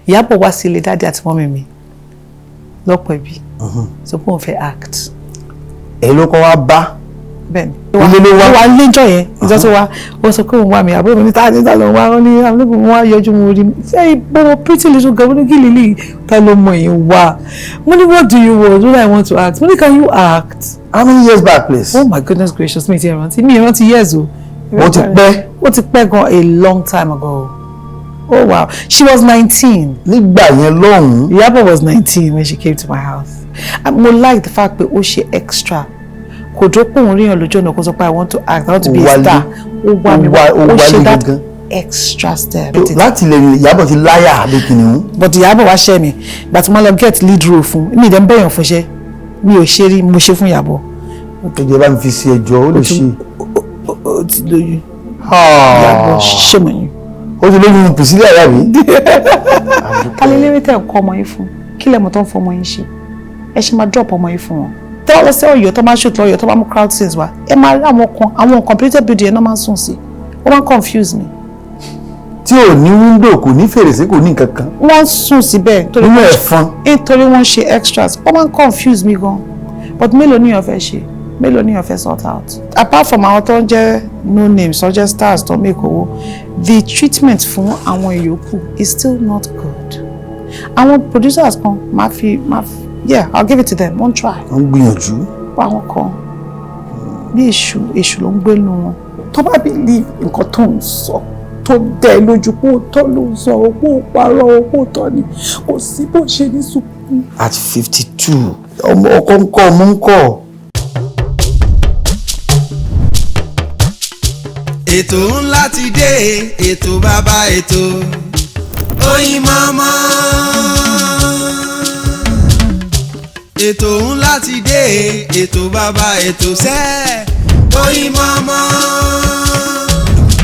Ìyábọ̀ wá sí ilé daddy àti mummy mi lọ́pọ̀ ẹbí, sọ pé òun fẹ́ act. Èyí ló kọ́ wá bá? Bẹ́ẹ̀ni. Ilé ló wá? Ó wá lẹ́jọ́ yẹn. Ìjọ tó wá, ó sọ pé òun wá mi. Àbúrò mi ní tá ní tá ló ń wá. Ó ní àbúrò mi wá yọjú. Mo rí ṣé ìbọ̀wọ̀ pretty little girl. Mo ní kí lìlì ta ló mọ èyí wá. Mo ní, "What do you want?" Mo ní, "I want to act." Mo ní, "Can you act?" How many years back, please? Oh my goodness gracious, mi ti rántí, mi rántí years o. Ó ti pẹ́. Ó ti pẹ́ gan, a long time ago. Oh wow, she was 19. Nígbà yẹn lọ́hùn-ún. Ìyábọ̀ was 19 when she came to my house. And mo like the fact pé ó ṣe extra, kò dúró pé òun ríyàn lójú ọ̀nà kó sọ pé, "I want to act, I want to be a Ó wálé. star." Ó wá mi wá, ó ó ṣe wálé that gangan. extra step. Láti ilẹ̀ Ìyábọ̀ ti láyà bí kìnìún. But Ìyábọ̀ wá ṣẹ́ mi ìgbà tí mo lọ get lead role fún mi. Ìdẹ́ ń bẹ̀yàn fúnṣẹ́ mi ò ṣe rí, mo ṣe fún Ìyábọ̀. Ẹjọ́ bá mi fi sí ẹjọ́, ó lè ṣe. Ó ti lóyún. Ìyábọ̀ ṣé mo yín. Ó ti lóyún Priscilla yà mí. Kálílérè tẹ̀ ń kọ́ ọmọ yín fún kí lẹ́mọ̀ tó ń fọmọ yín ṣe, ẹ ṣe máa drop ọmọ yín fún wọn. Tẹ́ wọ́n lọ sí Ọ̀yọ́ tó máa ń ṣètò Ọ̀yọ́ tó máa mú crowd scenes wá, ẹ máa rí àwọn kan, àwọn completed building yẹn náà máa ń sùn sí. Ó máa ń confuse mi. Tí ò ní window, kò ní fèrèsé, kò ní nǹkan kan. Wọ́n sùn síbẹ̀ nítorí Nínú ẹ̀fọn. Nítorí wọ́n ṣe extras. Ó máa ń confuse mi gan. But mélòó ni èèyàn fẹ́ ṣe? Mélòó ni èèyàn fẹ́ sort out? Apart from àwọn tó ń jẹ́ no names, tó ń jẹ́ stars, tó ń make owó, the treatment fún àwọn ìyókù is still not good. Àwọn producers kan máa fi, yeah, I'll give it to them, wọ́n try. Wọ́n ń gbìyànjú. Àwọn kan bí èṣù, èṣù ló ń gbénu wọn. Tó bá believe nǹkan tó ń sọ, tó dẹ lójú pé òótọ́ ló ń sọ, òpó parọ́, òpó tọ́ ni, kò sí bó ṣe ní sunkún. At 52, ọmọ ọkọ ń kọ́, ọmọ ń kọ́. Ètò ńlá ti dé, ètò bàbá ètò, Oyinmomo. Ètò ńlá ti dé, ètò bàbá ètò sẹ́, Oyinmomo.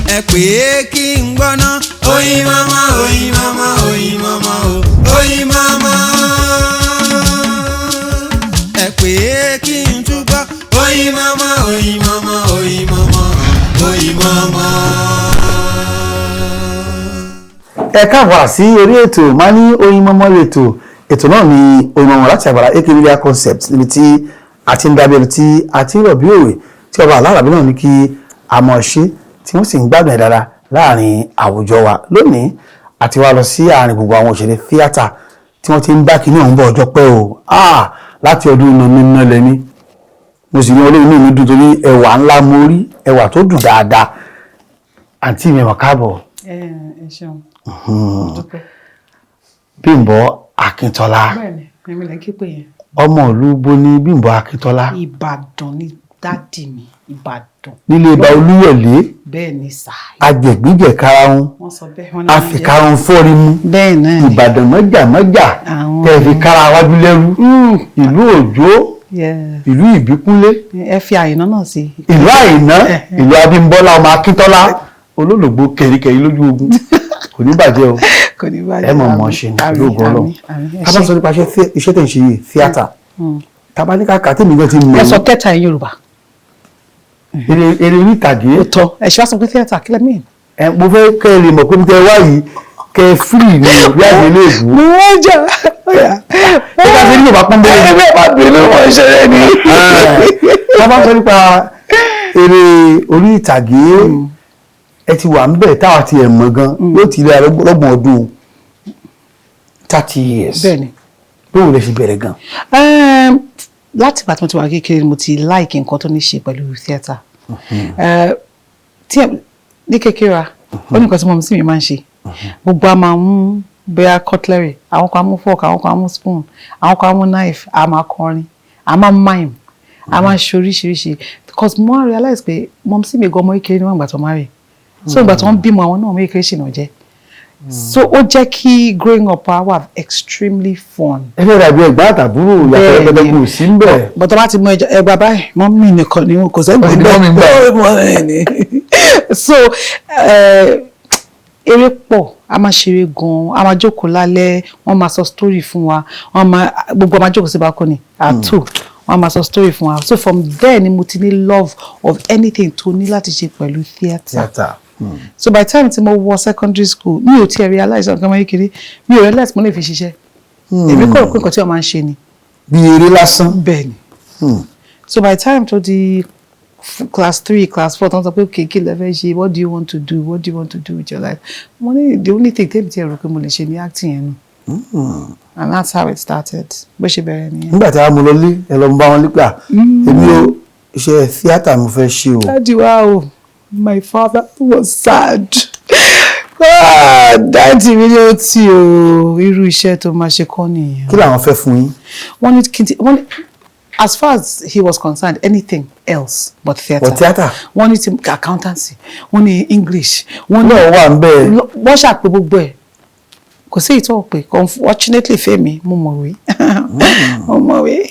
Ẹ pè é kí n gbọ́ná. Oyinmomo, Oyinmomo, Oyinmomo o, Oyinmomo. Ẹ pè é kí n túbọ̀. Oyinmomo, Oyinmomo, Oyinmomo, Oyinmomo. Ẹ káàbọ̀ sí orí ètò máa ní Oyinmomo lètò. Ètò náà ní Oyinmomo láti àgbàlá AK Media Concept, níbi tí a ti ń dábẹ́ ẹni tí a ti ń rọ̀ bí òwe tí ọba alárabí náà ní kí a mọ̀ ṣe, tí wọ́n sì ń gbádùn ẹ̀ dáadáa láàrin àwùjọ wa. Lónìí, àti wá lọ sí àárín gbogbo àwọn òṣèré tíátà tí wọ́n ti ń bá kinní ọ̀hún bọ̀ ọjọ́ pẹ́ o. Ah, láti ọdún iná mímọ́ lẹ́ni mo sì ní olóyún mi dùn torí ẹwà ńlá mo rí, ẹwà tó dùn dáadáa. Àǹtí mi, ẹ̀wọ̀n káàbọ̀. Ẹ ẹ ṣeun, dúpẹ́. Bímbọ́ Akíntọ́lá. Bẹ́ẹ̀ni, èmi lè kí pé yẹn. Ọmọ ìlú bo ni Bímbọ́ Akíntọ́lá? Ìbàdàn ní daddy mi, Ìbàdàn. Nílé ibà Olúyọ̀lé. Bẹ́ẹ̀ ni sà. Agbègbìjẹ karahun. Wọ́n sọ bẹ́ẹ̀, wọ́n ní wọ́n jẹ́. Àfikàrun fọ́rí mu. Bẹ́ẹ̀ náà ni. Ìbàdàn mọ́jà mọ́jà tẹ́ fi kára wájú lẹ́rú, ìlú Òjó, ìlú Ìbíkúnlé. Ẹ fi Àyìnà náà sí. Ìlú Àyìnà, ìlú Abímbọ́lá ọmọ Akíntọ́lá, olólùgbò kẹ̀ríkẹ̀rí lójú ogun. Kò ní bàjẹ́ o. Kò ní bàjẹ́. Ẹ mọ̀ mọ̀ ṣe ní Àmín, lóògùn Ọlọ́run. àmín, àmín. Ẹ Ká bá ṣé. sọ nípa iṣẹ́ tẹ̀ ń ṣe yìí, tíátà, tábà ní káàkà tèmi gan ti mọ̀. Ẹ sọ kẹta in Yorùbá. Eré orí ìtàgé. Ó tọ́ ẹ ṣe wá sọ pé theatre, kí lẹ mean? Ẹ mo fẹ́ kẹ́ ẹ lè mọ̀ pé mi tẹ́ wá yìí, kẹ́ ẹ fírì ní bí àgbẹ̀ lè bù. Mo wọ́n jà. Ó bá ṣe ní Yorùbá pọ́nbélé. Ẹgbẹ́ bá bínú, wọ́n ṣeré ni. Tá bá sọ nípa eré orí ìtàgé, ẹ ti wà ń bẹ̀ táwa ti ẹ̀ mọ̀ gan, yóò ti lé lọ́gbọ̀n ọdún, 30 years. Bẹ́ẹ̀ni. Bóun lè ṣe bẹ̀rẹ̀ gan? Láti ìgbà tí mo ti wà kékeré, mo ti like nǹkan tó ní ṣe pẹ̀lú theatre. Tí ní kékeré wa, ó ní nǹkan tí mummy mi máa ń ṣe. Gbogbo a máa mú bóyá cutlery, àwọn kan á mú fork, àwọn kan á mú spoon, àwọn kan á mú knife, a máa kọrin, a máa mime, a máa ṣe oríṣiríṣi, because mo wá realize pé mummy mi gan, ọmọ kékeré ni wọ́n gbà tó marry. So ìgbà tó ń bímọ, àwọn náà, ọmọ kékeré ṣì náà jẹ́. So ó jẹ́ kí growing up wa wà extremely fun. Ẹ fẹ́ dàbí ẹ̀gbọ́n àtàbúrò, yàtọ̀ rẹpẹtẹ kò sí ń bẹ̀. Bọ́tọ̀ bá ti mú ẹgbà báyìí, mummy nìkan ni wọn kò sẹ́gbẹ̀ẹ́. Ní mummy ń bẹ̀. Ni so eré pọ̀, a máa ṣeré gan-an, a máa jókòó lálẹ́, wọ́n máa sọ story fún wa, wọ́n máa gbogbo a máa jókòó sí balcony àtò, wọ́n máa sọ story fún wa. So from there ni mo ti ní love of anything tó ní láti ṣe pẹ̀lú theatre. Theatre. So by the time tí mo wọ secondary school, mi ò tiẹ̀ realize ọ̀gá ọmọ kékeré, mi ò realize mo lè fi ṣiṣẹ́. Èmi kọ̀ rò pé nǹkan tí wọ́n máa ń ṣe ni. Bí eré lásán. Bẹ́ẹ̀ ni. So by the time tó di class three, class four, tó ń sọ pé, "Okay, kí lẹ fẹ́ ṣe? What do you want to do? What do you want to do with your life?" Mo ní the only thing tẹ́bi tí ẹ rò pé mo lè ṣe ni acting yẹn nù. And that's how it started. Bó ṣe bẹ̀rẹ̀ nìyẹn. Nígbà tí a mú lọ lé, ẹ lọ bá wọn lé pé à, èmi ò, iṣẹ́ tíátà mo fẹ́ ṣe o. Daddy, wow, my father was sad. Ah, daddy mi ni ó tí o, irú iṣẹ́ tó máa ṣe kọ́ nìyẹn. Kí làwọn fẹ́ fún yín? Wọ́n ní kí n ti, wọ́n ní as far as he was concerned, anything else but theatre. But theatre. Wọ́n ní ti accountancy, wọ́n ní English, wọ́n ní náà wà ń bẹ́ẹ̀. Wọ́n ṣàpè gbogbo ẹ̀, kò sí ìtọ́ pé. Unfortunately fẹ́mi, mo mọ̀wé, mo mọ̀wé,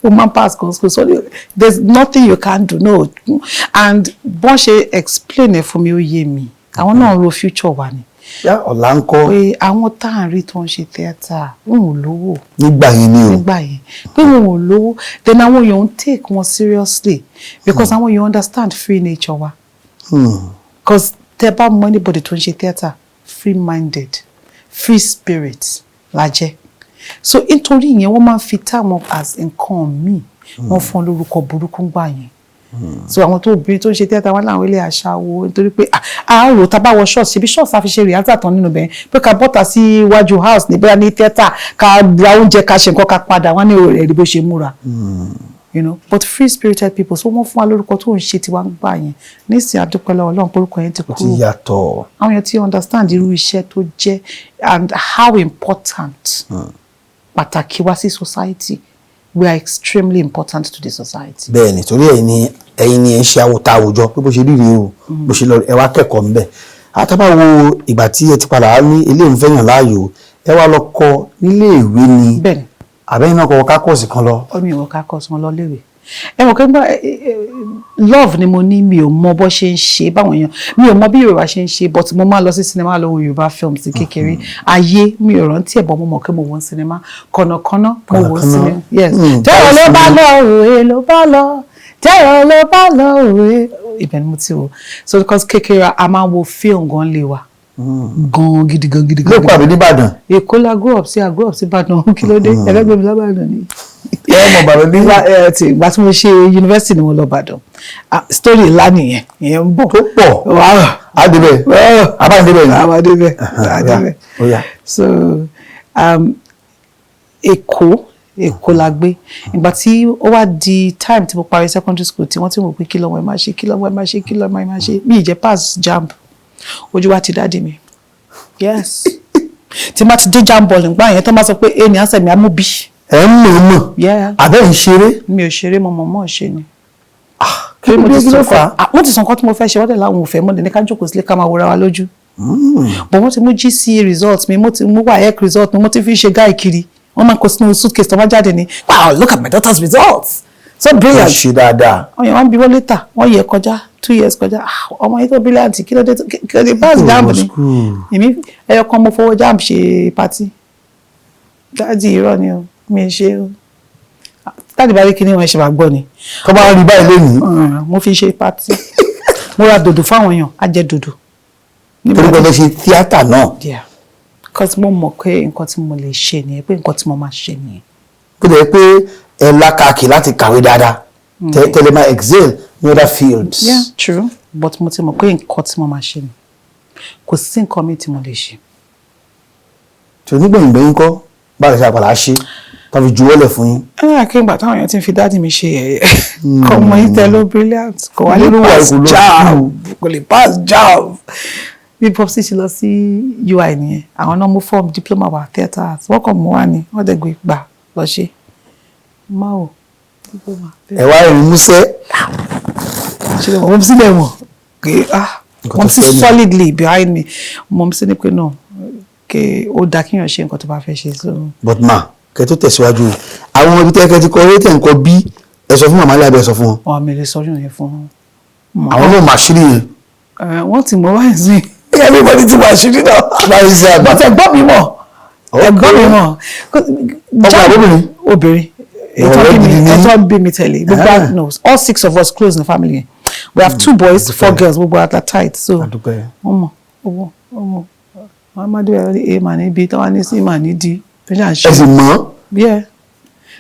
mo máa ń pass kan school, so there's nothing you can do. No, and bọ́n ṣe explain ẹ̀ fún mi, ó yé mi, àwọn náà ń ro future wa ni. Yá, ọ̀la ń kọ́. Pé àwọn tá à ń rí tó ń ṣe theatre, wọn ò lówó. Nígbà yẹn ni o. Nígbà yẹn, pé wọn ò lówó, then àwọn èèyàn ń take wọn seriously because àwọn èèyàn understand free nature wa, because tẹ bá mọ anybody tó ń ṣe theatre, free minded, free spirit la jẹ́. So nítorí ìyẹn, wọ́n máa ń fi táwọn as nǹkan míì, wọ́n fún lórúkọ burúkú gbà yẹn. So àwọn tó obìnrin tó ń ṣe theatre, wọn láwọn ilé aṣáwo, nítorí pé àárò tá a bá wọ ṣọ́ọ̀ṣì, ṣebí ṣọ́ọ̀ṣì a fi ṣe rehearsal tán nínú bẹ́ẹ̀, pé ká bọ́ta sí iwájú house ní bóyá ní theatre, ká ra oúnjẹ, ká ṣe nǹkan, ká padà, wọ́n ní òrẹ́ rí bó ṣe múra, but free spirited people. So wọ́n fún wa lórúkọ tó ń ṣe tiwa ń gbà yẹn. Nísìnyí, adúpẹ́ lọ́wọ́ Ọlọ́run pé orúkọ yẹn ti Ó ti kúrò. yàtọ̀. Àwọn èèyàn ti understand irú iṣẹ́ tó jẹ́ and how important, pàtàkì wá sí society. We are extremely important to the society. Bẹ́ẹ̀ ni, torí ẹ̀yin ni ẹ̀ ń ṣe àwòtá àwùjọ pé bó ṣe rí rèé o, bó ṣe lọ, ẹ wá kẹ́kọ̀ọ́ ńbẹ̀. Àtàbà wo ìgbà tí ẹ ti padà wá ní ilé ìfẹ́yàn láàyò, ẹ wá lọ kọ́ nílé ìwé ni? Bẹ́ẹ̀ni. Àbẹ́yìn náà kọ́ kákọ́ọ̀sì kan lọ? Ọmọ ìwọ ká kọ́ sí wọn lọ léwe. Ẹ mọ̀ pé nígbà love ni mo ní, mi ò mọ bó ṣe ń ṣe báwọn èèyàn, mi ò mọ bí Yorùbá ṣe ń ṣe, but mo máa lọ sí sinimá, lọ wo Yorùbá films ní kékeré ayé. Mi ò rántí ẹ̀ bọ́, mo mọ̀ pé mo wò ó sinimá Kọ̀nàkọ́nà, mo wò ó sinimá, yes. Tẹ́rọ ló bá lọ òwe ló bá lọ, tẹ́rọ ló bá lọ òwe, ibẹ̀ ni mo ti wò. So because kékeré, a máa ń wo film gan lé wa gan, gidi gan, gidi gan. Lẹ́kọ̀ọ́ àbí nìbàdàn? Èkó la grow up sí, I grow up sí Ìbàdàn. Kí ló dé, ẹlẹ́gbẹ̀ẹ́ mi lábàdàn ni. Ẹ mọ̀ bàbá bí. Ìgbà tí mo ṣe yunifásitì ni mo lọ Ìbàdàn. Story ńlá nìyẹn, ìyẹn ń bọ̀. Tó pọ̀. Wow. Àdébẹ̀ àbáǹdébẹ̀ ni. Àbádébẹ̀, àdébẹ̀. Ó yá. So Èkó la gbé. Ìgbà tí ó wá di time tí mo parí secondary school, tí wọ́n ti mọ̀ pé kí lọ́mọ ẹ máa ṣe, kí lọ́mọ ẹ máa ṣe, kí lọ́mọ ẹ máa ṣe, mi ì jẹ́ pass JAMB. Ojú wa ti daddy mi. Yes, tí má ti dé JAMB hall nígbà yẹn, tó máa sọ pé A ní answer mi, á mú B. Ẹ ń mọ̀ mọ̀? Yeah. Àbẹ́ ń ṣeré? Mi ò ṣeré, mo mọ̀ mọ̀ ṣe ni. Kí ló dé, kí ló fà á? Wọ́n ti sọ nǹkan tí mo fẹ́ ṣe, wọ́n dẹ̀ láwọn ò fẹ́ mọ́ ní ká jókòó sílé, ká máa wòra wa lójú. But wọ́n ti mú GCE result mi, mo ti mú WAEC result mi, mo ti fi ṣe gáì kiri. Wọ́n máa ń kó sínú suitcase tó bá jáde ní, "Wow, look at my daughter's results, so Ó brilliant." ṣe dáadáa. Àwọn èèyàn wá ń bi wọ́n later, wọ́n yẹ kọjá, 2 years kọjá. "Ah, ọmọ yìí tó brilliant, kí ló dé, kí ló dé pass JAMB ni?" Èmi ẹyọ kan, mo fowó JAMB ṣe party. Daddy, irọ́ ni o, mi ò ṣe o. Daddy bá rí kíní wọn, ṣe máa gbọ́ ni. Tó bá rí báyìí lónìí. Mo fi ṣe party, mo ra dòdò fáwọn èèyàn, á jẹ dòdò. Torí pé ẹ ṣe tíátà náà. Yeah, because mo mọ̀ pé nǹkan tí mo lè ṣe nìyẹn, pé nǹkan tí mo máa ṣe nìyẹn. Bó jẹ́ pé ẹ lákàkì láti kàwé dáadáa, tẹ́lẹ̀ máa excel ní other fields. Yeah, true, but mo ti mọ̀ pé nǹkan tí mo máa ṣe ni, kò sí nǹkan mi tí mo lè ṣe. Tí onígbẹ̀yìngbẹ̀yìn kọ́ bá lè ṣe àpàlà ṣe tó fi juwọ́lẹ̀ fún yín? Ẹ kí n gbà táwọn èèyàn ti ń fi daddy mi ṣe yẹ̀yẹ́, kọ́ ọmọ yín tẹ ló brilliant, kò wá lè Olúwa pass kò lọ JAMB, kò lè pass JAMB. Bí popsi ṣe lọ sí UI nìyẹn, àwọn náà mú form diploma wa, theatre arts, wọ́n kàn mú wa ní, wọ́n dẹ̀ gbé gbà lọ ṣe máa ò diploma. Ẹ wá rìn músẹ́. Ṣe lè mọ̀ mọ̀ sílẹ̀ mọ̀ pé, ah, Nǹkan mọ̀ tó sí fẹ́ nìyẹn. solidly behind me. Mọ̀ sí ni pé náà pé ó dáa kíyàn ṣe nǹkan tó bá fẹ́ ṣe, so. But ma, kẹ́ tó tẹ̀síwájú, àwọn ibi tẹ́ kẹ́ ti kọ eré tẹ̀ ń kọ bí, ẹ sọ fún màmá ilé abẹ́ sọ fún wọn? Wọn àmì lè sọ yẹn fún wọn. Àwọn náà mà ṣírí yẹn. Wọ́n ti mọ̀ báyìí sí, everybody ti mọ̀ àṣírí náà. Báyìí sí àgbà. But ẹ̀gbọ́n mi mọ̀, ẹ̀gbọ́n mi mọ̀. Ọkọ àbóbìnrin? Obìnrin. Ọ̀rẹ́ Ètò bí mi gidi ni. ètò bí mi tẹ̀lé gbogbo. Ah. No, all six of us close in the family yẹn. We have two boys, four girls, gbogbo àtà tight, so Àdúpẹ́. Wọ́n mọ̀ owó owó wọ́n má dé ẹ̀rọ A mà ní B, tí wọ́n ní C mà ní D, tó ṣà ń ṣe. Ẹ sì mọ̀. Yeah,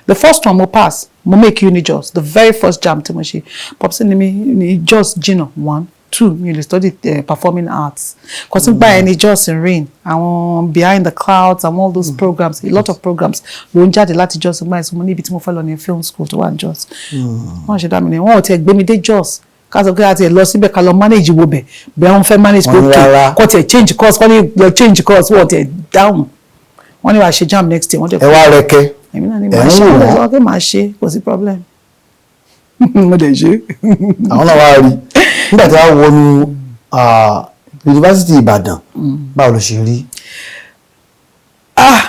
the first one mo pass, mo make UniJos. The very first JAMB tí mo ṣe, popsi ni mi ní Jos jìnnà, one, two, mi ò lè study performing arts, cause nígbà yẹn ni Jos ń reign, àwọn Behind the Clouds and all those programs, a lot of programs ló ń jáde láti Jos nígbà yẹn. So mo ní ibi tí mo fẹ́ lọ ní film school tó wà ní Jos. Wọ́n ṣe dá mi ní, wọ́n ò tiẹ̀ gbé mi dé Jos, ká sọ pé a tiẹ̀ lọ síbẹ̀, ká lọ manage wo bẹ̀ bẹ́ẹ̀, wọ́n fẹ́ manage pé Wọ́n ní okay, rárá. kọ́ tiẹ̀ change course, kọ́ ní lọ change course, wọ́n tiẹ̀ dáhùn. Wọ́n ní wàá ṣe JAMB next year, wọ́n dẹ̀ Ẹ wá rẹkẹ. Èmi náà ní Ẹ̀ màá ń ṣe wò mo wọ́n. sọ pé màá ṣe, kò sí problem, mo dẹ̀ ṣe. Àwọn náà wá rí nígbà tí wọ́n wọnú Yunifásitì Ìbàdàn, báwo ló ṣe rí? Ah,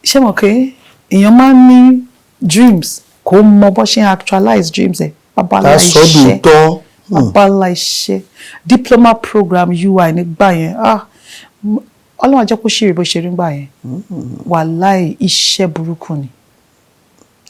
ṣé mo pé èèyàn máa ń ní dreams, kó mọ bó ṣe ń actualize dreams ẹ̀, bàbá Ká ńlá sọ iṣẹ́. dòótọ́. Bàbá ńlá iṣẹ́, diploma program UI nígbà yẹn, ah, Ọlọ́run á jẹ́ kó ṣe rí bó ṣe rí nígbà yẹn. Wàláì, iṣẹ́ burúkú ni,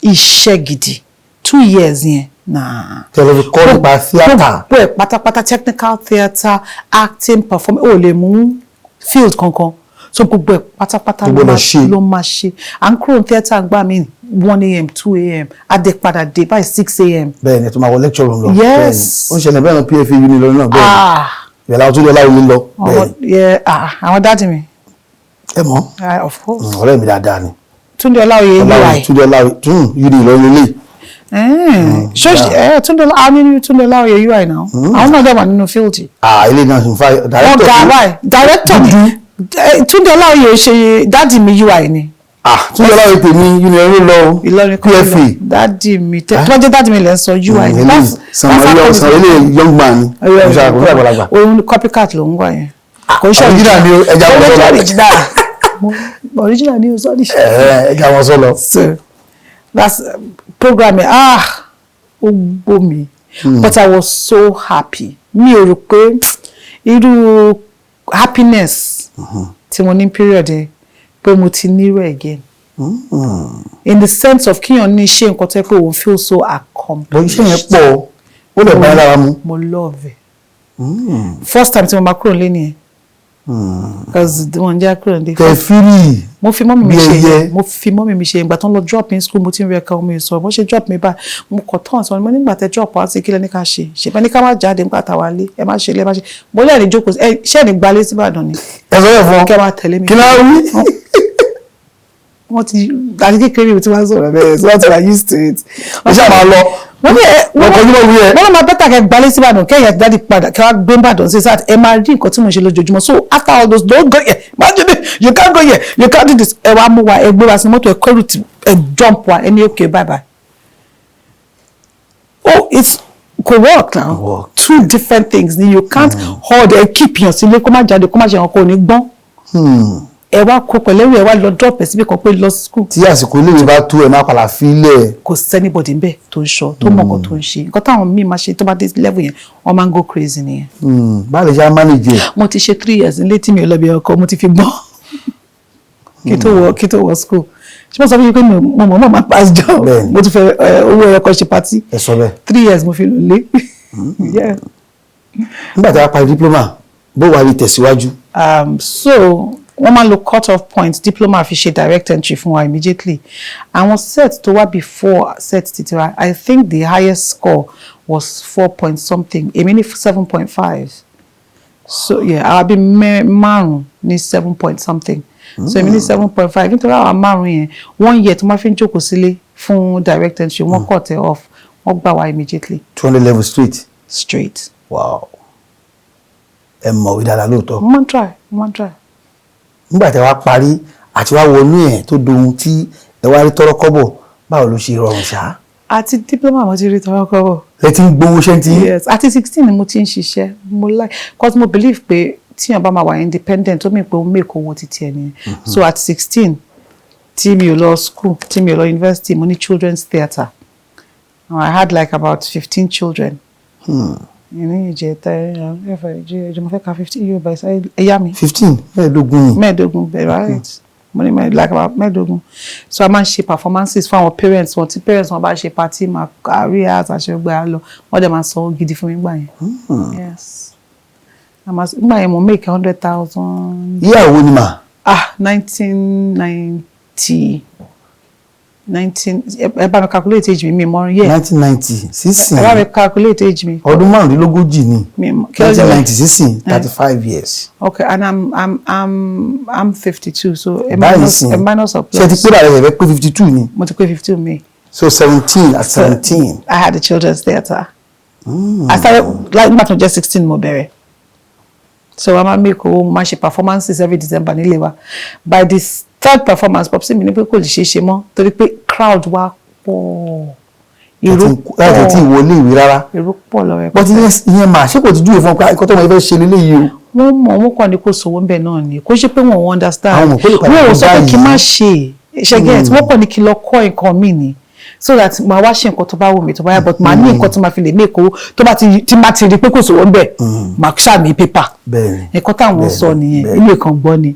iṣẹ́ gidi, 2 years yẹn náà. Tẹ̀lé fi kọ́ nípa theatre. Gbogbo ẹ̀ pátápátá, technical theatre, acting, performing, ó lè mú field kankan, so gbogbo ẹ̀ pátápátá Ló ló gbọ́dọ̀ máa ṣe. Ló máa ṣe. À ń kúrò ní theatre gbà mí 1 a.m., 2 a.m., a dé padà dé by 6 a.m. Bẹ́ẹ̀ ni, ẹ tún máa wọ lecture room lọ. Yes. Bẹ́ẹ̀ ni, ó ń ṣẹlẹ̀ bẹ́ẹ̀ náà PFA uni lọ náà bẹ́ẹ̀ ni. Ah. Ìbẹ̀lẹ̀ àwọn tó lọ láwùjọ lọ bẹ́ẹ̀ ni. Yeah, ah, àwọn daddy mi. Ẹ mọ̀. Ah, of course. Ọ̀rẹ́ mi dáadáa ni. Túndé Ọláoyè. Ọláwòye. UI. Túndé Ọláwòye tún uni Ìlọrin lélẹ̀. Ṣó Túndé, àwọn ní Túndé Ọláoyè UI náà, àwọn náà dẹ̀ wà nínú field yìí. Ah, ilé náà ń fa Wọ́n director. ga báyìí, director ni. Túndé Ọláoyè ṣe daddy mi UI ni. Ah, Túndé Ọláwòye tèmi uni Ìlọrin lọ o. Ìlọrin kọ́ ló PFA. lọ, daddy mi tẹ tí wọ́n jẹ́ daddy mi lẹ́ ń sọ, UI ni. Sanwó sanwó, ilé young man ni, kò ṣe àgbàlagbà. Òun copycat ló ń wá yẹn, kò ń ṣe Original ni o, ẹja wọn sọ lọ. Original, original ni o, sorry. Ẹja wọn sọ lọ. So that's program yẹn, ah, ó gbó mi, but I was so happy. Mi ò rò pé irú happiness tí mo ní period yẹn pé mo ti nírò again, in the sense of kíyàn ní ṣe nǹkan tó yẹ pé òun feel so Bọ́ accomplished. iṣẹ́ yẹn pọ̀, ó lè bá yín lára mu. Mo love it. First time tí mo máa kúrò nílé nìyẹn, because wọ́n jẹ́ kúrò nílé. Tẹ free. Mo fi mummy mi Bí ṣe ẹyẹ. Mo fi mummy mi ṣe. Ìgbà tó ń lọ drop in school, mo ti ń rí ẹ̀ka omi sọ bó ṣe drop mi báyìí, mo kọ̀ tán sọ mo nígbà tẹ drop wá sí, kílẹ̀ ní ká ṣe ṣe bẹ́ẹ̀ ní ká má jáde nígbà táwa lé, ẹ má ṣe lé, ẹ má ṣe. Mo lẹ́ẹ̀ni jókòó, ẹ ṣẹ́ ní gbalé síbàdàn ni. Ẹ sọ yẹn fún ọ. Kẹ́ máa tẹ̀lé mi. Kí náà wí? Wọ́n ti àti kékeré mi tí wọ́n sọ̀rọ̀ bẹ́ẹ̀, so wọ́n ti were used to it. Ẹ ṣáà máa lọ. Wọ́n ní ẹ Wọ́n kọjú mọ́ wí ẹ. Wọ́n lọ́ máa better kẹ́ gbalé síbàdàn, kẹ́yìn àti daddy padà, kẹ́ wá gbé Ìbàdàn sí sáà, ẹ máa rí nǹkan tí mo ṣe lójoojúmọ́. So after all those, "Don't go here, imagine it, you can't go here, you can't do this," ẹ wá mú wa, ẹ gbé wa sí mọ́tò, ẹ kọ́rù tí ẹ jump wa, ẹ ní okay, bye bye. Oh, it's kò work now. Work. Two different things ni. You can't hold ẹ, keep yàn sílé, kó má jáde, kó má ṣe nǹkan, kò ní gbọ́n. Ẹ wá kó pẹ̀lẹ́rù, ẹ wá lọ drop ẹ síbi kan pé lọ school. Tí àsìkò iléèwé bá tó, ẹ máa padà fílẹ̀. Kò sí anybody ńbẹ̀ tó ń ṣọ́, tó mọ̀ nǹkan tó ń ṣe. Nǹkan táwọn míì máa ṣe tó bá dé level yẹn, wọ́n máa ń go crazy nìyẹn. Báwo lè ṣe á manage ẹ̀? Mo ti ṣe 3 years nílé tí mi ò lọ bí ọkọ, mo ti fi gbọ́n kí tó wọ school. Ṣé mo sọ fún yín pé mo mọ̀ mọ̀ máa pass jọ? Bẹ́ẹ̀ni. Mo tún fẹ́ owó ẹ̀kọ́ ṣe party. Ẹ sọ bẹ́ẹ̀. 3 years mo fi lò lé. Yeah. Nígbà tí a parí diploma, bó wàá rí tẹ̀síwájú? So wọ́n máa ń lo cut off point diploma fi ṣe direct entry fún wa immediately. Àwọn set tó wá before set títí wa, I think the highest score was four point something, èmi ní 7.5. So yeah, àwa bíi márùn ní seven point something, so èmi ní 7.5. Nítorí àwọn márùn yẹn, one year tó máa fi ń jókòó sílé fún direct entry, wọ́n cut it off, wọ́n gbà wá immediately. 200 level straight? Straight. Wow, ẹ mọ̀wé dáadáa lóòótọ́. Mo máa ń try, mo máa ń try. Nígbà tí a wá parí àti wá wọnú ẹ̀ tó dohun tí ẹ wá rí tọ́rọ́ kọ́bọ̀, báwo ló ṣe rọrùn ṣá? Àti diploma mo ti rí tọrọ kọ́bọ̀. Ẹ ti ń gbowó ṣẹ́ ti. Yes, àti 16 ni mo ti ń ṣiṣẹ́. Mo like, cause mo believe pé tíyàn bá máa wà independent, ó mì pé ó make owó títí ẹ nìyẹn. So at 16 tí mi ò lọ school, tí mi ò lọ university, mo ní children's theatre. I had like about 15 children. Ní ìjẹta ẹfẹ ìjẹ mo fẹ́ ka 15 Yorùbá ẹ̀yà mi. 15, mẹ́ẹ̀ẹ́dógún ni. 15 bẹ́ẹ̀, right. Mo ní like about 15. So a máa ń ṣe performances fún àwọn parents wọn. Tí parents wọn bá ṣe party, máa kárí àtàṣe gbà lọ, wọ́n dẹ̀ máa sanwó gidi fún mi gbà yẹn. Yes, a máa gbà yẹn, mo make 100,000. Ìyàwó ni mà? Ah, 1990, nineteen, ẹ bá mi calculate age mi, mi mọ year. 1990 sísìn. Ẹ bá mi calculate age mi. Ọdún 35 ni. Mi mọ kí ló jẹ́? 1990 sísìn, 35 years. Okay, and I'm 52, so ẹ Báyìí minus sìn ẹ minus or ṣe ti plus. pé bàrẹ̀ rẹ̀ pé 52 ni? Mo ti pé 52 mi. So 17, at 17. I had the children's theatre. I started like nígbà tí mo jẹ́ 16 mo bẹ̀rẹ̀. So a máa make owó, mo máa ṣe performances every December nílé wa. By this third performance, popsi mi ní pé kò lè ṣeé ṣe mọ́ torí pé crowd wa pọ̀. Èrò Láti tí pọ̀. ìwọlé ìwé rárá. Èrò pọ̀ lọ But rẹpẹtẹ. ìyẹn mà, ṣé kò ti júwe fún ọ pé ẹ̀kọ́ tó mọ̀ fẹ́ ṣe leléyìí o? Wọ́n mọ̀, wọ́n kàn ní kò sówó ń bẹ̀ náà ni. Kò ṣe pé wọ́n ò understand. Àwọn mọ̀ pé lè padà Wọ́n ò kó sọ pé kí n má báyìí. ṣe ṣe get. Wọ́n kàn ní kí n lọ kọ́ nǹkan mi ni, so that màá wá ṣe nǹkan tó bá wù mí tó bá yá, but màá ní nǹkan tí màá fi lè make owó tó bá ti tí má ti rí pé kò sówó ń bẹ̀, màá ṣàmì pépà. Nǹkan táwọn sọ nìyẹn. Ilé kan gbọ́ ni.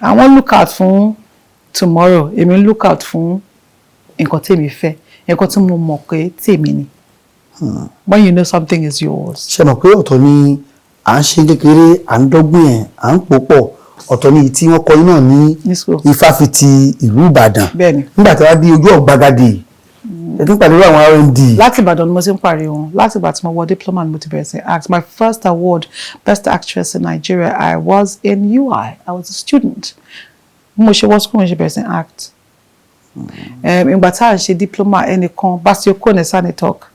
Àwọn look out fún tomorrow, èmi look out fún nǹkan tèmi fẹ́, nǹkan tí mo mọ̀ pé tèmi ni. When you know something is yours. Ṣe mọ̀ pé ọ̀tọ̀ ni à ń ṣe kékeré, à ń dọ́gbìn ẹ̀, à ń pò pọ̀, ọ̀tọ̀ ni tí wọ́n kọ́ iná ní Ní school. Ifáfitì ìlú Ìbàdàn. Nígbà tí wọ́n dé ojú ọ̀gbagadè, ẹ tún pàdé àwọn R&D. Láti Ìbàdàn ni mo ti ń parí wọn. Láti ìgbà tí mo wọ diploma ni mo ti bẹ̀rẹ̀ sí act. My first award, best actress in Nigeria, I was in UI, I was a student. Bí mo ṣe wọ school mo ṣe bẹ̀rẹ̀ sí act. Ìgbà tá à ń ṣe diploma, ẹnìkan, Basio Kone Sanitalk,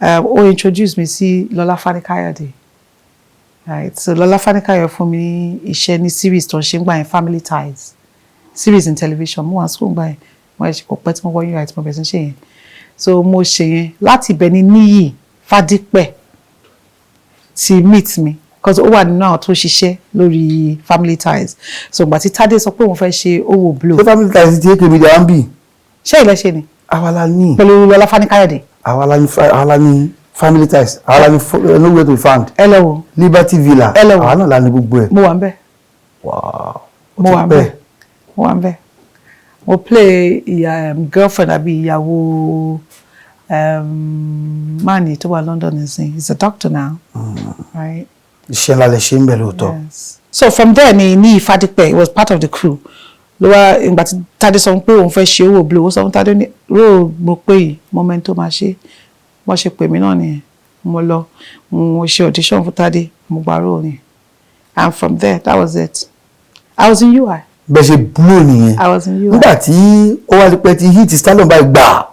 ó introduce mi sí Lọlá Fani-Káyọ̀dé, right? So Lọlá Fani-Káyọ̀dé fún mi ní iṣẹ́ ní series tó ń ṣe ń gbà yẹn, Family Ties series in television. Mo wà school gbà yẹn, mo ṣe kò pẹ́ tí mo wọ UI tí mo bẹ̀rẹ̀ sí ṣe yẹn. So mo ṣe yẹn, láti ibẹ̀ ni Níyì Fádípẹ̀ ti meet mi, because ó wà nínú àwọn tó ṣiṣẹ́ lórí Family Ties. So ìgbà tí Tádé sọ pé òun fẹ́ ṣe Owó Blow. Ṣé Family Ties ti AK Media ń bì? Ṣé ilẹ̀ ṣe ni? Àwa la ní. Pẹ̀lú Lọlá Fani-Káyọ̀dé. Àwa la ní Family Ties, àwa la ní Nowhere to be Found. Ẹ lọ wò. Liberty Villa. Ẹ lọ wò. Àwa náà la ní gbogbo ẹ̀. Mo wà ń bẹ̀. Wow. Ó Mo ti wà ń pẹ́. bẹ̀, mo wà ń bẹ̀. Mo play ìyá girlfriend àbí ìyàwó man tó wà London nísìnyí. He's a doctor now, right? Iṣẹ́ ńlá lẹ ṣe ń bẹ̀ lóòótọ́. Yes. So from there ni ní Fádípẹ̀, he was part of the crew, ló wá ìgbà tí Tádé sọ pé òun fẹ́ ṣe Owó Blow, ó sọ fún Tádé ní róò mo pé yìí moment tó máa ṣe. Wọ́n ṣe pè mí náà nìyẹn, mo lọ, mo ṣe audition fún Tádé, mo gba role ni, and from there, that was it. I was in UI. Bẹ́ẹ̀ ṣe blow nìyẹn. I was in UI. Nígbà tí ó wá di pé ti hit stardom báyìí gbà,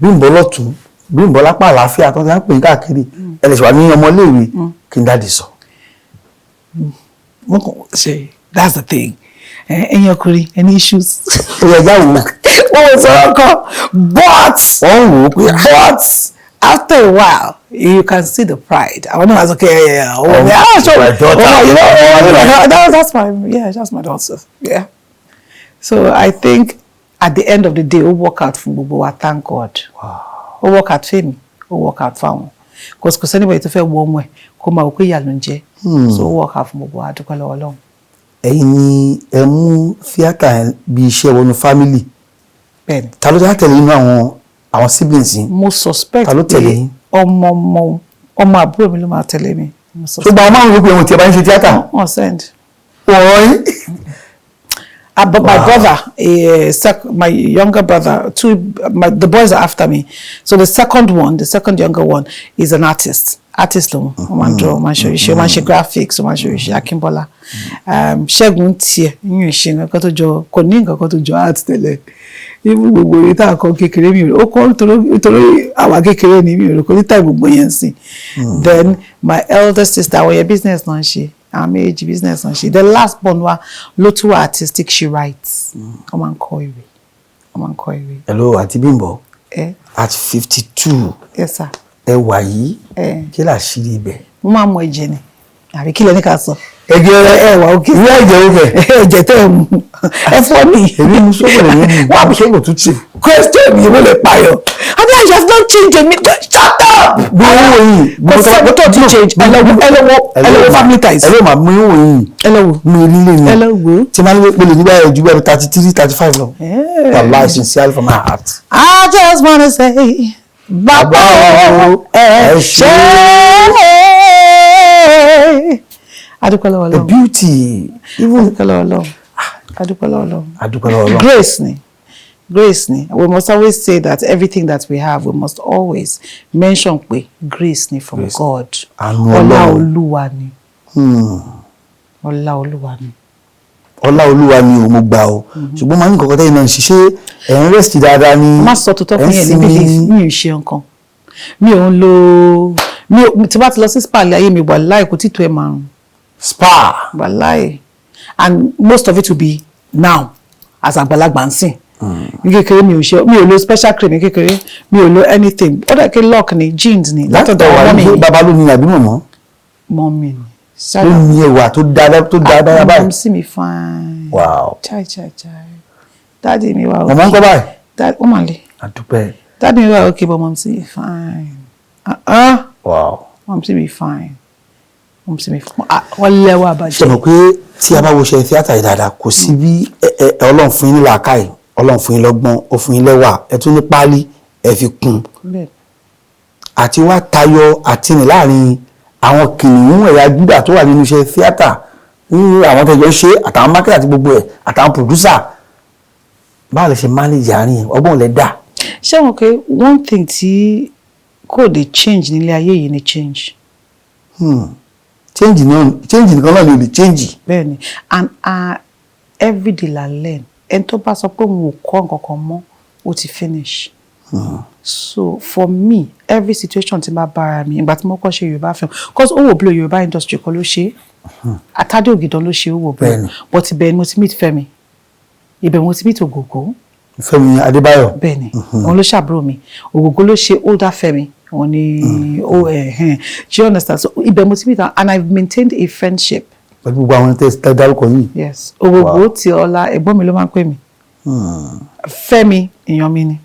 Bímbọ́ lọ́tún, Bímbọ́ lápá àlàáfíà, tó ti ń pè ní káàkiri, ẹ lè ṣe wà ní ọmọléèwé, kí n daddy sọ? Mo kàn ṣe, that's the thing, ẹ̀yin ọkùnrin, any issues? Ó yẹ ẹja wò ó. Wọ́n ò sọ̀rọ̀ kan, but Wọ́n ń wò ó pé but after a while you can see the pride. Àwọn náà wá sọ pé yeah, oh, Oh, yeah, sure. my daughter. Oh, oh, that's my, yeah, that's my daughter, yeah. So I think at the end of the day, ó work out fún gbogbo wa, thank God. Ó work out fún mi, ó work out fáwọn, kò sí anybody tó fẹ́ wọ ọmọ ẹ̀ kó máa wò pé ìyà ló ń jẹ. So ó work out fún gbogbo wa, a dúpẹ́ lọ́wọ́ Ọlọ́run. Ẹ̀yin ni ẹ mú tíátà yẹn bí iṣẹ́ wọnú family? Bẹ́ẹ̀ni. Ta ló dá tẹ̀lé inú àwọn siblings yín? Mo suspect Ta ló tẹ̀lé pé yín? ọmọ ọmọ ọmọ àbúrò mi ló máa tẹ̀lé mi. Mo Tó gba àwọn márùn-ún pé ohun tí ẹ bá ń ṣe tíátà? Wọ́n send. Wọ́n yín. But my brother, my younger brother, two, the boys are after me. So the second one, the second younger one, is an artist. Artist lòun, ó máa ń draw, ó máa ń ṣe oríṣi, ó máa ń ṣe graphics, ó máa ń ṣe oríṣi, Akínbọ́lá. Ṣẹ́gun tiẹ̀, yíyan ṣe nǹkan kan tó jọ, kò ní nǹkan kan tó jọ art tẹ́lẹ̀. Even gbogbo orí tá a kọ kékeré mi ò, ó kọ́ nítorí àwa kékeré ni, mi ò rò kó ní táì gbogbo yẹn sìn. Then my elder sister, àwọn yẹn business náà ń ṣe, àwọn méjì business náà ń ṣe. The last born wa ló tún wà artistic, she writes. Ó máa ń kọ ìwé. Ó máa ń kọ ìwé. Hello, àǹtí Bímbọ́. Ẹ. At 52 Yes, sir. ẹ wà yìí, Eh. kí làṣírí ibẹ̀? Mo máa ń mọ ẹ̀jẹ̀ ni. Àbí kí lẹ ní ká sọ? Ẹ̀jẹ̀? Ẹ wà òkè. Ìwé ẹ̀jẹ̀ ó bẹ̀. Ẹ̀jẹ̀ tẹ́ ẹ mú. Ẹ fọ́ mi. Èmi mú sóbò, lèmi mú. Wà Wà sóbò tútù. Question yìí mo lè pààyàn. I mean, I just don't change a minute. Shut up! Bí owó yìí. Kò sẹ́ni tó ti change. Ẹ lọ wo, ẹ lọ wo, ẹ lọ wo Family Ties. Ẹ ló máa mú ìwò yìí. Ẹ lọ wo. Mi lílé ni. Ẹ lọ wo. Tí máa ń pè lè nígbà yẹn ju bẹ́ẹ̀ 33, 35 lọ. Wàláhì, sincerely from my heart. I just wanna say, Bàbá o, ẹ ṣé. Adúpẹ́ lọ́wọ́ The Ọlọ́run. beauty even. Adúpẹ́ lọ́wọ́ Ọlọ́run. Adúpẹ́ lọ́wọ́ Ọlọ́run. Adúpẹ́ lọ́wọ́ Ọlọ́run. Grace ni. Grace ni. We must always say that everything that we have, we must always mention pé grace ni from Grace. God. Àánú Ọlá Ọlọ́run. Olúwa ni. Ọlá Olúwa ni. Ọlá Olúwa ni o, mo gbà o, ṣùgbọ́n máa ní nǹkan kan tẹ́yìn náà ń ṣiṣẹ́, ẹ̀ ń rest dáadáa ni. Má sọ tòótọ́ Ẹ̀ fún ń yẹn ní sinmi. belief. Mi ò ṣe nǹkan, mi ò ń lo, mi ò tí bá ti lọ sí spa ilé ayé mi, wàláì, kò tí tó ẹ márùn. Spa. Wàláì, and most of it will be now as àgbàlagbà ń sìn. Ní kékeré, mi ò ṣe, mi ò lo special cream. Ní kékeré, mi ò lo anything. Ó dẹ̀ kí lock ni, jeans ni látọ̀dọ̀ látọ̀dọ̀ wà mummy ní ni. Bàbá ló ní àbí mọ̀mọ́? Mummy ni. Ló ní ẹwà tó dáadáa, tó dáadáa báyìí. Mummy sí mi fine. Chai chai chai, daddy mi wà. Mọ̀mọ́ ń kọ́ báyìí? Ó mà le. Àdúpẹ́. Daddy mi wà okay, but mummy sí mi fine. Uh-uh. Mummy sí mi fine, mummy sí mi fine. Ah, wọ́n lẹ́wà Ṣe bàjẹ́. Mọ̀ pé tí a bá wo ṣe tíátà yìí dáadáa, kò sí bí Ọlọ́run fún yín ní làákàyè, Ọlọ́run fún yín lọ́gbọ́n, ó fún yín lẹ́wà, ẹ tún ní páálí ẹ fi kún Bẹ́ẹ̀. Àti wá tayọ àti rìn láàrin àwọn kìnìún ẹ̀yà Júdà tó wà nínú iṣẹ́ tíátà, nínú àwọn tẹ̀jọ́ ṣe, àtàwọn market àti gbogbo ẹ̀, àtàwọn producer, báwo lè ṣe manage àárín yẹn? Ọgbọ́n lẹ dà. Ṣé wọn pé one thing tí kò lè change nílé ayé yìí ni change. Change náà, change nìkan náà ni ò lè change. Bẹ́ẹ̀ni, and everyday la learn. Ẹni tó bá sọ pé òun ò kọ́ nǹkan kan mọ́, ó ti finish. So for me, every situation tí n bá bára mi, ìgbà tí mo kọ́ ṣe Yorùbá film, cause Owó Blow, Yorùbá industry kọ́ ló ṣe é, Atádé Ògìdán ló ṣe Owó Blow. But ibẹ̀ ni mo ti meet Fẹ́mi, ibẹ̀ mo ti meet Ògògó. Fẹ́mi Adébáyọ̀. Bẹ́ẹ̀ni, òun ló ṣàbúrò mi. Ògògó ló ṣe older Fẹ́mi, òun ni ó ẹ̀hẹ́n. Do you understand? So ibẹ̀ mo ti meet am and I've maintained a friendship. Pẹ̀lú gbogbo àwọn tẹ́ dárúkọ yìí. Yes, Ògògó ti ọlá ẹ̀gbọ́n mi ló máa ń pè mí. Fẹ́mi èèyàn mi ni.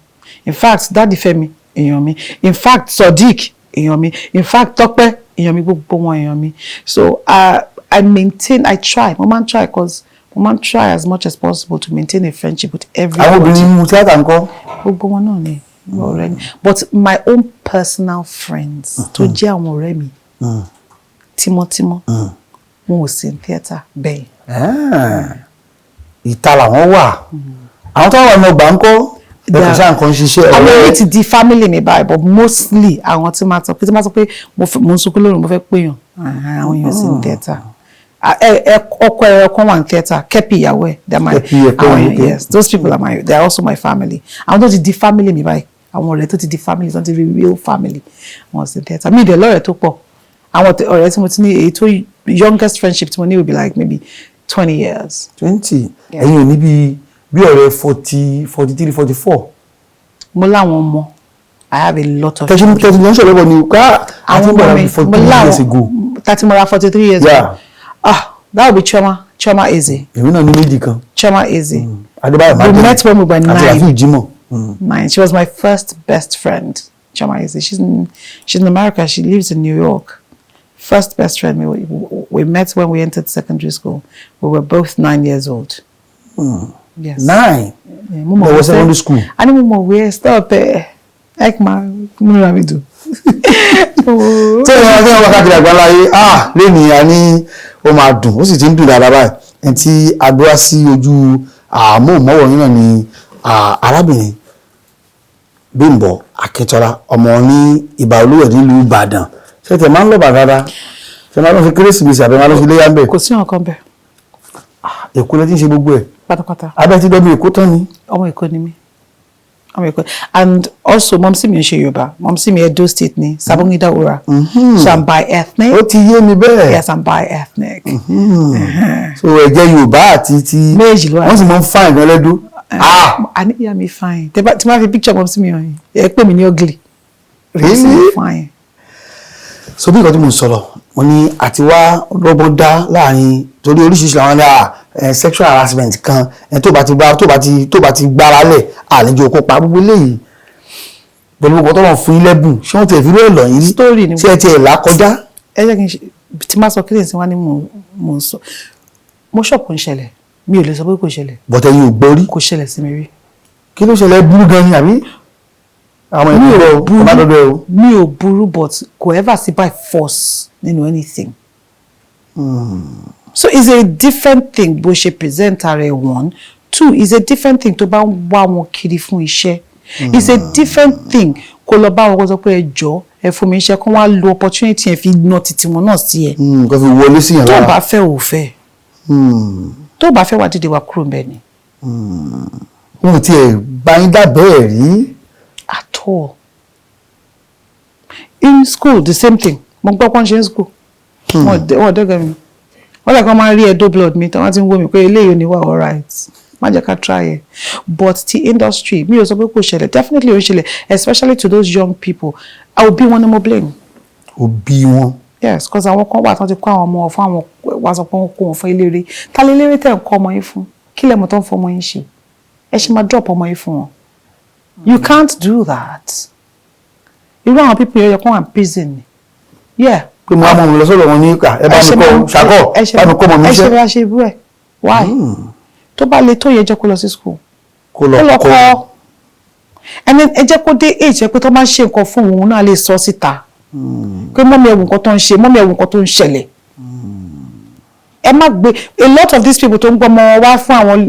In fact, daddy Fẹ́mi èèyàn mi. In fact, Sodiq èèyàn mi. In fact, Tọ́pẹ́ èèyàn mi. Gbogbo wọn èèyàn mi. So I maintain, I try, mo máa ń try, cause mo máa ń try as much as possible to maintain a friendship with everybody. Àwọn obìnrin nínú tíátà ńkọ́? Gbogbo wọn náà ni ọ̀rẹ́ mi, but my own personal friends tó jẹ́ àwọn ọ̀rẹ́ mi tímọ́tímọ́, wọn ò sí ní theatre bẹ́ẹ̀. Ah, ìta làwọn wà. Àwọn tó wà ní ọgbà ńkọ́? Ẹkùn sáà nǹkan ṣiṣẹ́. Àwọn èyí ti di family mi báyìí, but mostly àwọn tí máa sọ pé, tí máa sọ pé mo ń sunkún lóru, mo fẹ́ pèèyàn, àwọn èèyàn sí ní theatre. Ọkọ ẹ, ọkọ wà ní theatre, Kẹ́pì ìyàwó ẹ̀, they are my Kẹ́pì ẹ̀kọ́. àwọn. Okay. Yes, those people are my, they are also my family. Àwọn tó ti di family mi báyìí, àwọn ọ̀rẹ́ tó ti di family, tó ti di real family, wọn sì theatre. Mi ì dẹ̀ lọ́rẹ̀ẹ́ tó pọ̀. Àwọn ọ̀rẹ́ tí mo ti ní, èyí tó youngest friendship tí mo ní will be like maybe 20 years. 20? Yeah. Ẹ̀yin ò ní bí ọ̀rẹ́ 40, 43, 44? Mo láwọn ọmọ. I have a lot of Tẹ̀sí tẹ̀sí lọ́nṣọ̀ lọ́wọ́ ni ká àti àwọn ń bọ̀rọ̀ ọmọ bí mi forty mo three years láwọn ago. Thirty mọ́ra, 43 years ago. Ah, that would be Chioma, Chioma Eze. Èmi náà ní méjì kan. Chioma Eze. Adébáyọ̀ We Martin met when we were àti 9. Rafiu Jimoh. 9. She was my first best friend. Chioma Eze. She's in America. She lives in New York. First best friend. We met when we entered secondary school. We were both 9 years old. Yes. 9? Yeah, mo mọ̀ Lọ́wọ́ wípé- secondary school. A ní mo mọ̀ wí, stop ẹ̀. Ẹ̀ máa múra mi dùn. Tí wọ́n tí wọ́n wá káàkiri àgbáńlá ayé, ah, lẹ́nìí a ní ó máa dùn, ó sì ti ń dùn dáadáa báyìí. Ẹni tí a gbé wá sí ojú àmóhùnmáwòrán náà ni arábìnrin Bímbọ́ Akíntọ́lá, ọmọ ní Ìbà Olúwẹ̀ nílùú Ìbàdàn. Ṣé tẹ̀ máa ń lọ́bà dáadáa? Ṣé máa lọ sí Kérésìmesì àbí máa lọ sí iléyá ń bẹ̀? Kò sí nǹkan bẹ́ẹ̀. Èkó lẹ ti ń ṣe gbogbo ẹ̀? Pátápátá. Abẹ́ ti dọ́bí Èkó tán ni. Ọmọ Èkó ni mí, ọmọ Èkó, and also mumsy mi ń ṣe Yorùbá. Mumsy mi Edo State ni, Sabongida Ora, so I'm bi-ethnic. Ó ti yé mi bẹ́ẹ̀. Yes, I'm bi-ethnic. So ẹ̀jẹ̀ Yorùbá àti ti Méjì ló wà. Wọ́n sì máa ń fa ìgbọ́n lẹ́dú. Ah. A ní ìyá mi fine. Tí bá fi picture mumsy mi hàn yín, ẹ pè mí ní ugly. Mumsy mi Really? fine. So bí nǹkan tí mo ń sọ lọ, Wọ́n ní àti wá lọ́gbọ́n dá láàrin, torí oríṣiríṣi làwọn ní sexual harassment kan, ẹ tó bá ti bá tó bá ti gbára lẹ̀, àlejò kópa gbogbo eléyìí pẹ̀lú gbogbo tó wọ́n fún yín lẹ́bùn. Ṣé wọ́n ti fi rí ẹ̀ lọ yín rí? Story ni. Ṣé ẹ ti ẹ̀ là kọjá? Ẹ jẹ́ kí n ṣe tí máa sọ kí lè sin wá ní mò ń sọ. Mo ṣọ̀pọ̀ ń ṣẹlẹ̀, mi ò lè sọ pé kò ṣẹlẹ̀. Bọ̀tẹ̀ yìí ò gbọ́ rí? Kò ṣẹlẹ̀ sí mi rí. Kí ló ṣẹlẹ̀? Burú gan ni àbí àwọn Mi ò ènìyàn burú. ọba dọdọ ẹ o? Mi ò burú, but kò ever sí by force nínú anything. So it's a different thing bó ṣe present ara ẹ, one. Two, it's a different thing tó bá ń wá wọn kiri fún iṣẹ́. It's a different thing kó lọ bá wọn, kó sọ pé ẹ jọ̀ọ́, ẹ fún mi iṣẹ́, kó wá lo opportunity yẹn fi ná títí wọn náà sí ẹ. Kò fi wọlé sí yàn Tó lára. bá fẹ́, ò fẹ́. Tó bá fẹ́, wá dìde, wá kúrò ńbẹ̀ ni. Wọn ò tiẹ̀ bá yín dábẹ́ ẹ̀ rí? At all. In school, the same thing. Mo gbọ́ pọ́n ṣe ń school, wọn dẹ́gẹ̀ mi, wọ́n lè kọ́ máa ń rí edo blood mi tí wọ́n ti ń wò mí pé eléyìí ò ní wà alright, má jẹ́ ká try ẹ̀. But ti industry, mi ò sọ pé kò ṣẹlẹ̀. Definitely ó ṣẹlẹ̀, especially to those young people. Òbí wọn ni mo blame. Òbí wọn? Yes, cause àwọn kan wà tí wọ́n ti kó àwọn ọmọ fún àwọn, wá sọ pé wọ́n kó wọn fún eléré. Ta lè eléré tẹ̀ ń kọ́ ọmọ yín fún? Kí lẹ́mọ̀ tó ń fọ ọmọ yín ṣe? Ẹ ṣe máa drop ọmọ yín fún wọn? You can't do that. Irú àwọn people yẹn yẹ kó wà ní prison ni, yeah. Pé mo á mọ mi lọ sọ́dọ̀ wọn ní ká ẹ bá mi kọ́ ṣàkọ́, bá mi kọ́ ọmọ mi ẹ ṣe iṣẹ́. bá ṣe irú ẹ, why? Tó bá le tó yẹ, jẹ́ kó lọ sí school. Kó lọ Kó lọ kọ́. kọ́. Ẹni ẹ jẹ́ kó dé age ẹ pé tó máa ń ṣe nǹkan fún òun náà, lè sọ síta pé, "Mummy, ẹ wo nǹkan tó ń ṣe. Mummy, ẹ wo nǹkan tó ń ṣẹlẹ̀." Ẹ má gbé. A lot of these people tó ń gbọ́mọ wá fún àwọn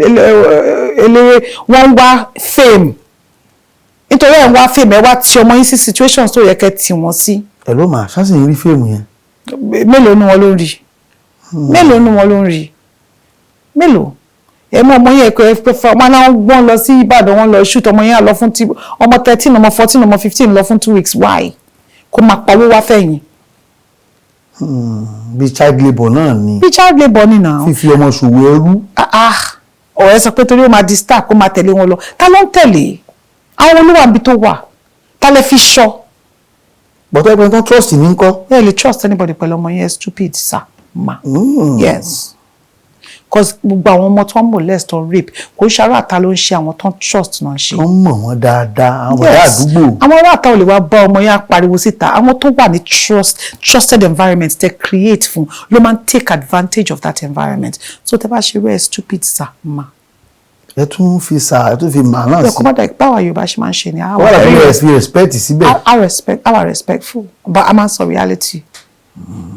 eléré, wọ́n ń wá fame. Nítorí ẹ̀ ń wá fame, ẹ wá ti ọmọ yín sí situations tó yẹ kẹ́ tì wọ́n sí. Ẹ ló mà ṣáṣì ń rí fíìmù yẹn? Mélòó nu wọn ló ń rí? Mélòó nu wọn ló ń rí? Mélòó? Ẹ mú ọmọ yẹn pé ọmọ náà, wọ́n lọ sí Ìbàdàn, wọ́n lọ shoot, ọmọ yẹn á lọ fún tí ọmọ 13, ọmọ 14, ọmọ 15 lọ fún 2 weeks. Why? Kó máa pawó wá fẹ̀yìn. Bíi child labour náà ni. Bí child labour ni náà. Fífi ọmọ ṣòwò ẹrú. Ah ah, ọ̀rẹ́ sọ pé torí ó máa di star, kó máa tẹ̀lé wọn lọ. Ta ló ń tẹ̀lé? Àwọn olówó àbí tó wà, ta lẹ fi ṣọ́? Bọ̀tọ́ ẹgbẹ́ tó trust ní kọ́. Ẹ lè trust anybody pẹ̀lú ọmọ yẹn. Stupid sir, ma. Yes, cause gbogbo àwọn ọmọ tó ń molest, tó ń rape, kò ń ṣe ará àta ló ń ṣe, àwọn tó ń trust náà ń ṣe. Wọ́n mọ̀ wọ́n dáadáa, àwọn bọ̀dá àdúgbò. Àwọn ará àta ò lè wá bá ọmọ yẹn, á pariwo síta. Àwọn tó wà ní trusted environment tẹ create fún ló máa ń take advantage of that environment. So tẹ bá ṣe rẹ, stupid sir, ma. Ẹ tún fi sà, ẹ tún fi mà náà Ẹ sí. kọ́ bá dà, báwa Yorùbá ṣe máa ń ṣe ni. Wọ́n dàbí fi respect síbẹ̀. I respect, our respectful, but a máa ń sọ reality.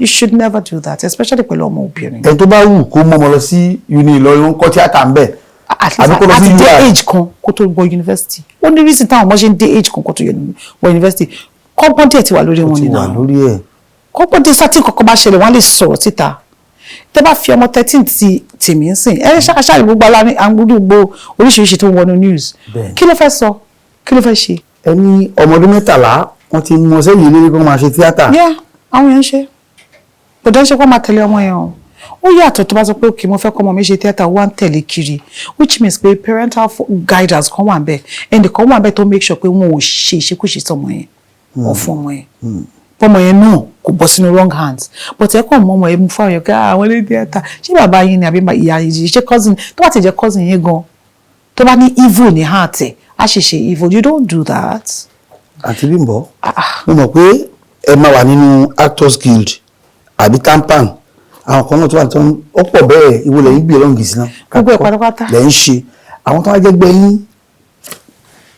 You should never do that, especially pẹ̀lú ọmọ obìnrin. Ẹni tó bá wù kó mọ́ ọmọ lọ sí uni Ìlọrin, ń kọ́ tíátà ń bẹ̀. At Àbí least kó lọ sí àti dé UI. age kan kó tó wọ university. Ó ní reason táwọn ọmọ ṣe ń dé age kan kó tó wọ university. Kọ́gbọ́n díẹ̀ ti wà lórí Ó wọn ti nínú wà lórí ẹ̀. Kọ́gbọ́n díẹ̀ sátì kọ́kọ́ bá ṣẹlẹ̀, wọ́n á lè sọ̀rọ̀ síta. Tẹ́ bá fi ọmọ 13 ti tèmi ń sìn, ẹ ṣáà gbogbo alá gbogbo oríṣiríṣi tó ń wọnú news. Bẹ́ẹ̀ni. Kí ló fẹ́ sọ? Kí ló fẹ́ ṣe? Ẹni ọmọ ọdún 13, wọ́n ti mú ọ sẹ́yìn ilé kó máa ṣe tíátà. Yeah, àwọn èèyàn ń ṣe. Kò dẹ́ ṣe kó máa tẹ̀lé ọmọ yẹn o. Ó yàtọ̀ tó bá sọ pé, "Okay, mo fẹ́ kọ́ ọmọ mi ṣe tíátà," wá ń tẹ̀lé kiri, which means pé parental guidance kan wà ńbẹ̀, ẹnìkan wà ńbẹ̀ tó make sure pé wọn ò ṣe ìṣekúṣe sọmọ yẹn ọ̀ fún ọmọ yẹn, bọ́mọ yẹn náà kò bọ́ sínú wrong hands. But ẹ kàn mọ́ ọmọ yẹn mú fún àwọn yẹn pé àwọn ilé tíátà, ṣé bàbá yín ni àbí ìyá yín? Ṣé cousin? Tó bá ti jẹ́ cousin yín gan, tó bá ní evil ní heart ẹ̀, á ṣe ṣe evil. You don't do that. Àǹtí Bímbọ́, mo mọ̀ pé ẹ máa wà nínú Actors Guild àbí TAMPAN, àwọn kan náà tó wà tó ń ó pọ̀ bẹ́ẹ̀. Ìwo lẹ́yìn belong sí náà? Gbogbo ẹ̀ pátápátá. Lẹ́ ń ṣe àwọn tó wá jẹ́ gbẹ́yìn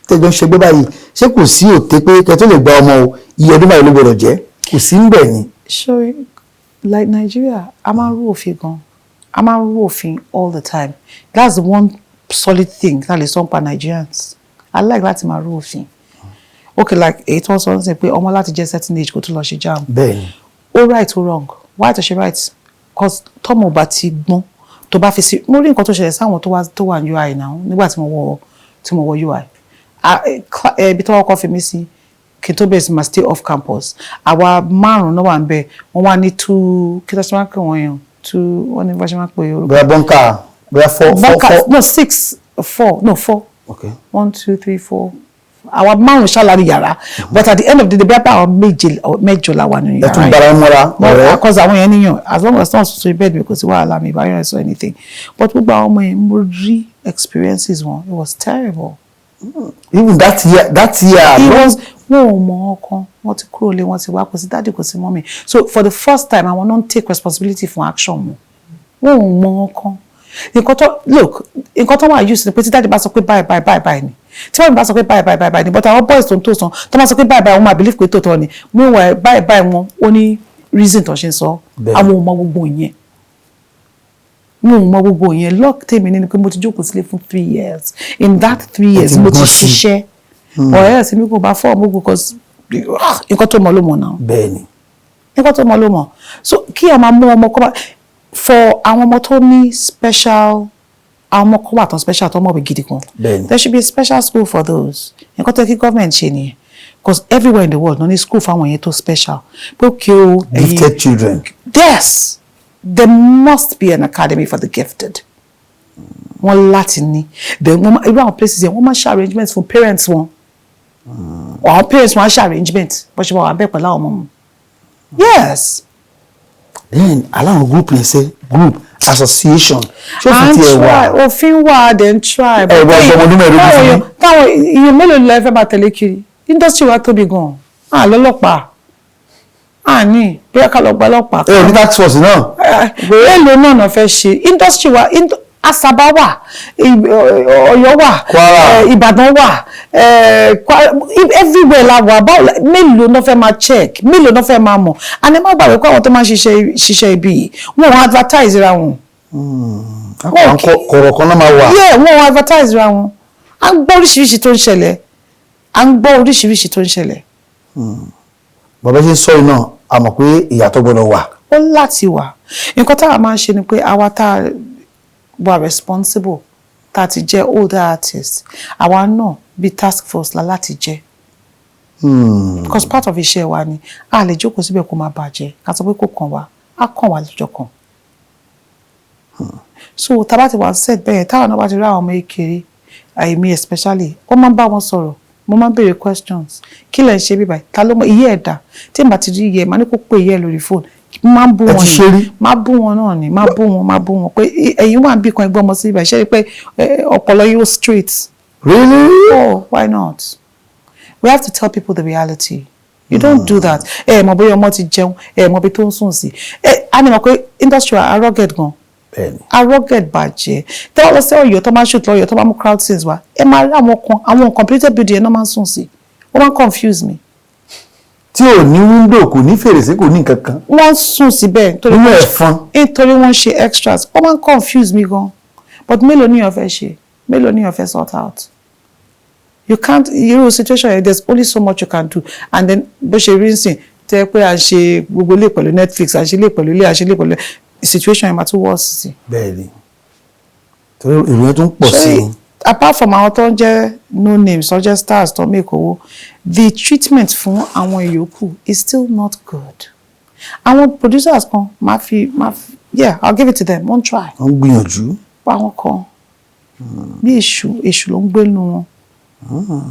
tẹ́jọ́ ń ṣẹgbẹ́ báyìí, ṣé kò sí òté pé kẹ́ tó lè gba ọmọ o, iye ọdún báyìí ló gbọdọ̀ jẹ́? Kò sí ń bẹ̀ ni? Sorry, like Nigeria, a máa ń rú òfin gan. A máa ń rú òfin all the time. That's the one solid thing tá a lè sọ nípa Nigerians. I like láti máa rú òfin. Okay, like èyí tí wọ́n sọ ń sìn pé ọmọ láti jẹ́ certain age kó tó lọ ṣe JAMB. Bẹ́ẹ̀ ni. Ó right, ó wrong. Why tó ṣe right? Cause tọ́mọ ò bá ti gbọ́n, tó bá fi sí, mo rí nǹkan tó ṣẹlẹ̀ sáwọn tó wá tó wà ní UI náà nígbà tí mo wọ UI. Ibi tí wọ́n kọ́ fi mí sí kí n tó bẹ̀rẹ̀ sí máa stay off campus, àwa márùn-ún náà wà ń bẹ̀. Wọ́n wá ní two, kí ló ṣe máa ń pè wọ́n yẹn, two, wọ́n ní bá ṣe máa ń pè orúkọ. Bóyá bunker, bóyá four four Bunker. Four. No, six, four, no, four. Okay. One, two, three, four. Àwa márùn ṣàlàyé yàrá, but at the end of the day, bí àwọn méje or mẹ́jọ la wà nínú Ẹ tún yàrá. gbára mọ́ra ọ̀rẹ́. Because àwọn yẹn níyàn, as long as wọ́n sùn sórí bed mi, kò sí wàhálà, mi ìbáyọ̀ sọ anything. But gbogbo àwọn ọmọ yẹn, mo rí experiences wọn, it was terrible. Even that year It no? was, wọn ò mọ ọkàn wọn, ti kúrò lé wọn, ti wá, kò sí daddy, kò sí mummy. So for the first time, àwọn náà ń take responsibility fún action wọn. Wọn ò mọ ọkàn nǹkan tó, look, nǹkan tó wà used ni pé tí daddy bá sọ pé báyìí báyìí báyìí báyìí ni, tí wọ́n bá sọ pé báyìí báyìí báyìí báyìí ni. But àwọn boys tó ń tó sàn, tó máa sọ pé báyìí báyìí, wọ́n máa believe pé tòótọ́ ni. Meanwhile, báyìí báyìí wọn, ó ní reason tó ṣe ń sọ. Àwọn ò mọ gbogbo ìyẹn, mo ò mọ gbogbo yẹn. Luck tèmi ní ni pé mo ti jókòó sílé fún 3 years. In that 3 years, Ti mo ti gbọ́n sí. ṣiṣẹ́. Ọ̀rẹ́ ẹ̀ sí mi kò bá fọ́ ọmọ, because nǹkan tó mọ ló mọ̀ náà. Nǹkan tó mọ ló mọ̀. So kí ọmọ mú ọmọ kọ́ bá for àwọn ọmọ tó ní special, àwọn ọmọ kan wà tó special, tó mọ̀wé gidi gan. There should be a special school for those. Nǹkan tó yẹ kí government ṣe nìyẹn, because everywhere in the world, no ní school fáwọn yẹn tó special, pé kí o ẹ̀yin- Gifted children. Yes, there must be an academy for the gifted. Wọ́n láti ní. Then wọ́n irú àwọn places yẹn, wọ́n máa ṣe arrangement fún parents wọn. Àwọn parents wọn á ṣe arrangement bó ṣe wà bẹ́ẹ̀ pẹ̀lú àwọn ọmọ wọn. Yes. Then aláwọn group yẹn ṣe group association, ṣé À òfin ń tiẹ̀ wà? try, òfin wà, then try. Ẹ wọ ọmọ ọdún 15 fún mi. Táwọn èèyàn mélòó lẹ fẹ́ máa tẹ̀lé kiri? Industry wa tóbi gan-an. À lọ́lọ́pàá. À ní bóyá ká lọ gba ọlọ́pàá. Ẹ ò ní task force náà. Mélòó náà fẹ́ ṣe industry wa? Asaba wà, Ọ̀yọ́ wà, Kwara. Ìbàdàn wà, everywhere la wà. Báwo mélòó náà fẹ́ máa check? Mélòó náà fẹ́ máa mọ̀? And ẹ má gbàgbé pé àwọn tó máa ń ṣiṣẹ́ ibi yìí, wọn ò advertise ra wọn. Àwọn kọ̀rọ̀ kan náà máa wà. Yeah, wọn ò advertise ra wọn. À ń gbọ́ oríṣiríṣi tó ń ṣẹlẹ̀, à ń gbọ́ oríṣiríṣi tó ń ṣẹlẹ̀. Bàbá ṣe ń sọ yìí náà, a mọ̀ pé ìyàtọ̀ gbọ́dọ̀ wà. Ó láti wà. Nǹkan táwa máa ń ṣe ni pé àwa tá a wà responsible, tá a ti jẹ́ older artist, àwa náà bíi task force la láti jẹ́, because part of iṣẹ́ wa ni. A lè jókòó síbẹ̀ kó máa bàjẹ́, ká sọ pé kò kàn wá. Á kàn wá lọ́jọ́ kan. So tá a bá ti wà set bẹ́ẹ̀, táwọn náà bá ti rí àwọn ọmọ kékeré, àìmí especially, ó máa ń bá wọn sọ̀rọ̀. Mo máa ń béèrè questions: kí lẹ̀ ń ṣe bíbáyìí? Ta ló mọ iye ẹ̀dá tí n bá ti rí iye ẹ̀, máa ní kó pè iye ẹ̀ lórí fóònù. Máa ń bú Ẹ wọn ti ni. ṣe rí? Máa bú wọn náà ni, máa bú wọn, máa bú wọn pé ẹ̀yin wà níbì kan, ẹgbẹ́ ọmọ sí ibà, ṣé rí pé ọpọlọ yóò straight? Really? Oh, why not? We have to tell people the reality. You don't do that. Ẹ mọ̀ bóyá ọmọ ti jẹun, ẹ mọ̀ bí tó ń sùn sí. Ẹ á ní mọ̀ pé industry wa rugged gan. Rugged bàjẹ́. Tẹ́ wọ́n lọ sí Ọ̀yọ́, tó máa ń shoot lọ́yọ̀, tó máa mú crowd scenes wá, ẹ máa rí àwọn kan, àwọn completed building yẹn náà máa ń sùn sí. Wọ́n máa ń confuse me. Tí ò ní window, kò ní fèrèsé, kò ní nǹkan kan. Wọ́n ń sùn síbẹ̀ nítorí Nínú ẹ̀fọn. Nítorí wọ́n ṣe extras. Wọ́n máa ń confuse me gan. But mélòó ni èèyàn fẹ́ ṣe? Mélòó ni èèyàn fẹ́ sort out? You can't. Irú situation yẹn, there's only so much you can do. And then bó ṣe rí nsìn, tẹ́ pé à ń ṣe gbogbo ilé pẹ̀lú Netflix, à ń ṣe ilé pẹ̀lú ilé, à ń ṣe ilé pẹ̀lú, situation yẹn máa tún worse sí. Bẹ́ẹ̀ni, torí èrò yẹn tún pọ̀ sí i. Apart from àwọn tó ń jẹ́ no names, tó ń jẹ́ stars, tó ń make owó, the treatment fún àwọn ìyókù is still not good. Àwọn producers kan máa fi, yeah, I'll give it to them, wọ́n try. Wọ́n ń gbìyànjú. Àwọn kan bí èṣù, èṣù ló ń gbénu wọn.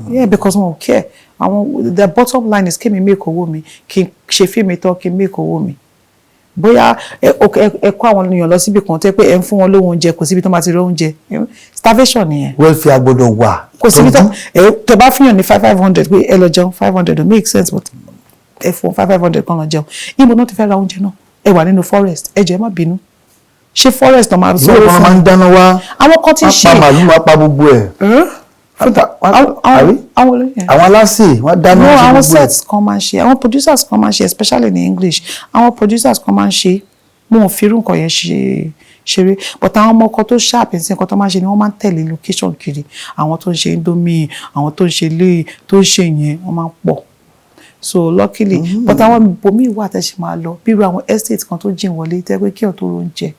Yeah, because wọn ò care. Àwọn, the bottom line is kí mi make owó mi, kí n ṣe fíìmù tán, kí n make owó mi. Bóyá ẹ kó àwọn èèyàn lọ síbi kan tó yẹ pé ẹ ń fún wọn lówó oúnjẹ, kò síbi tó máa ti rí oúnjẹ. Starvation nìyẹn. Welfare gbọ́dọ̀ wà. Kò síbi tó ẹ tẹ bá fún yàn ní five five hundred pé ẹ lọ jẹun, 500 ò make sense, but ẹ fún five five hundred kan lọ jẹun, ibo náà ti fẹ́ ra oúnjẹ náà? Ẹ wà nínú forest, ẹ jẹ́ ẹ má bínú, ṣé forest náà máa Ìlú sọ̀rọ̀ kan máa fún ń dáná wá. Àwọn kan ti Wọ́n ṣe pa màálù, wọ́n pa gbogbo ẹ̀. Àwọn Àbí? Àwọn olóyè. Àwọn alásè wọ́n dáná, No, wọ́n ṣe àwọn gbogbo ẹ̀. sets kan máa ń ṣe, àwọn producers kan máa ń ṣe, especially ní English, àwọn producers kan máa ń ṣe. Mo ò fi irú nǹkan yẹn ṣe ṣeré, but àwọn ọmọ ọkọ tó sharp ẹ̀sìn, nǹkan tó máa ń ṣe ni wọ́n máa ń tẹ̀lé location kiri. Àwọn tó ń ṣe indomie, àwọn tó ń ṣe ilé, tó ń ṣe yẹn, wọ́n máa ń pọ̀. So luckily, but àwọn ibòmíì wà tẹ́ ṣe máa lọ, bí irú àwọn estate kan tó jìn wọlé, tẹ́ pé kí ọ̀ tó róúnjẹ,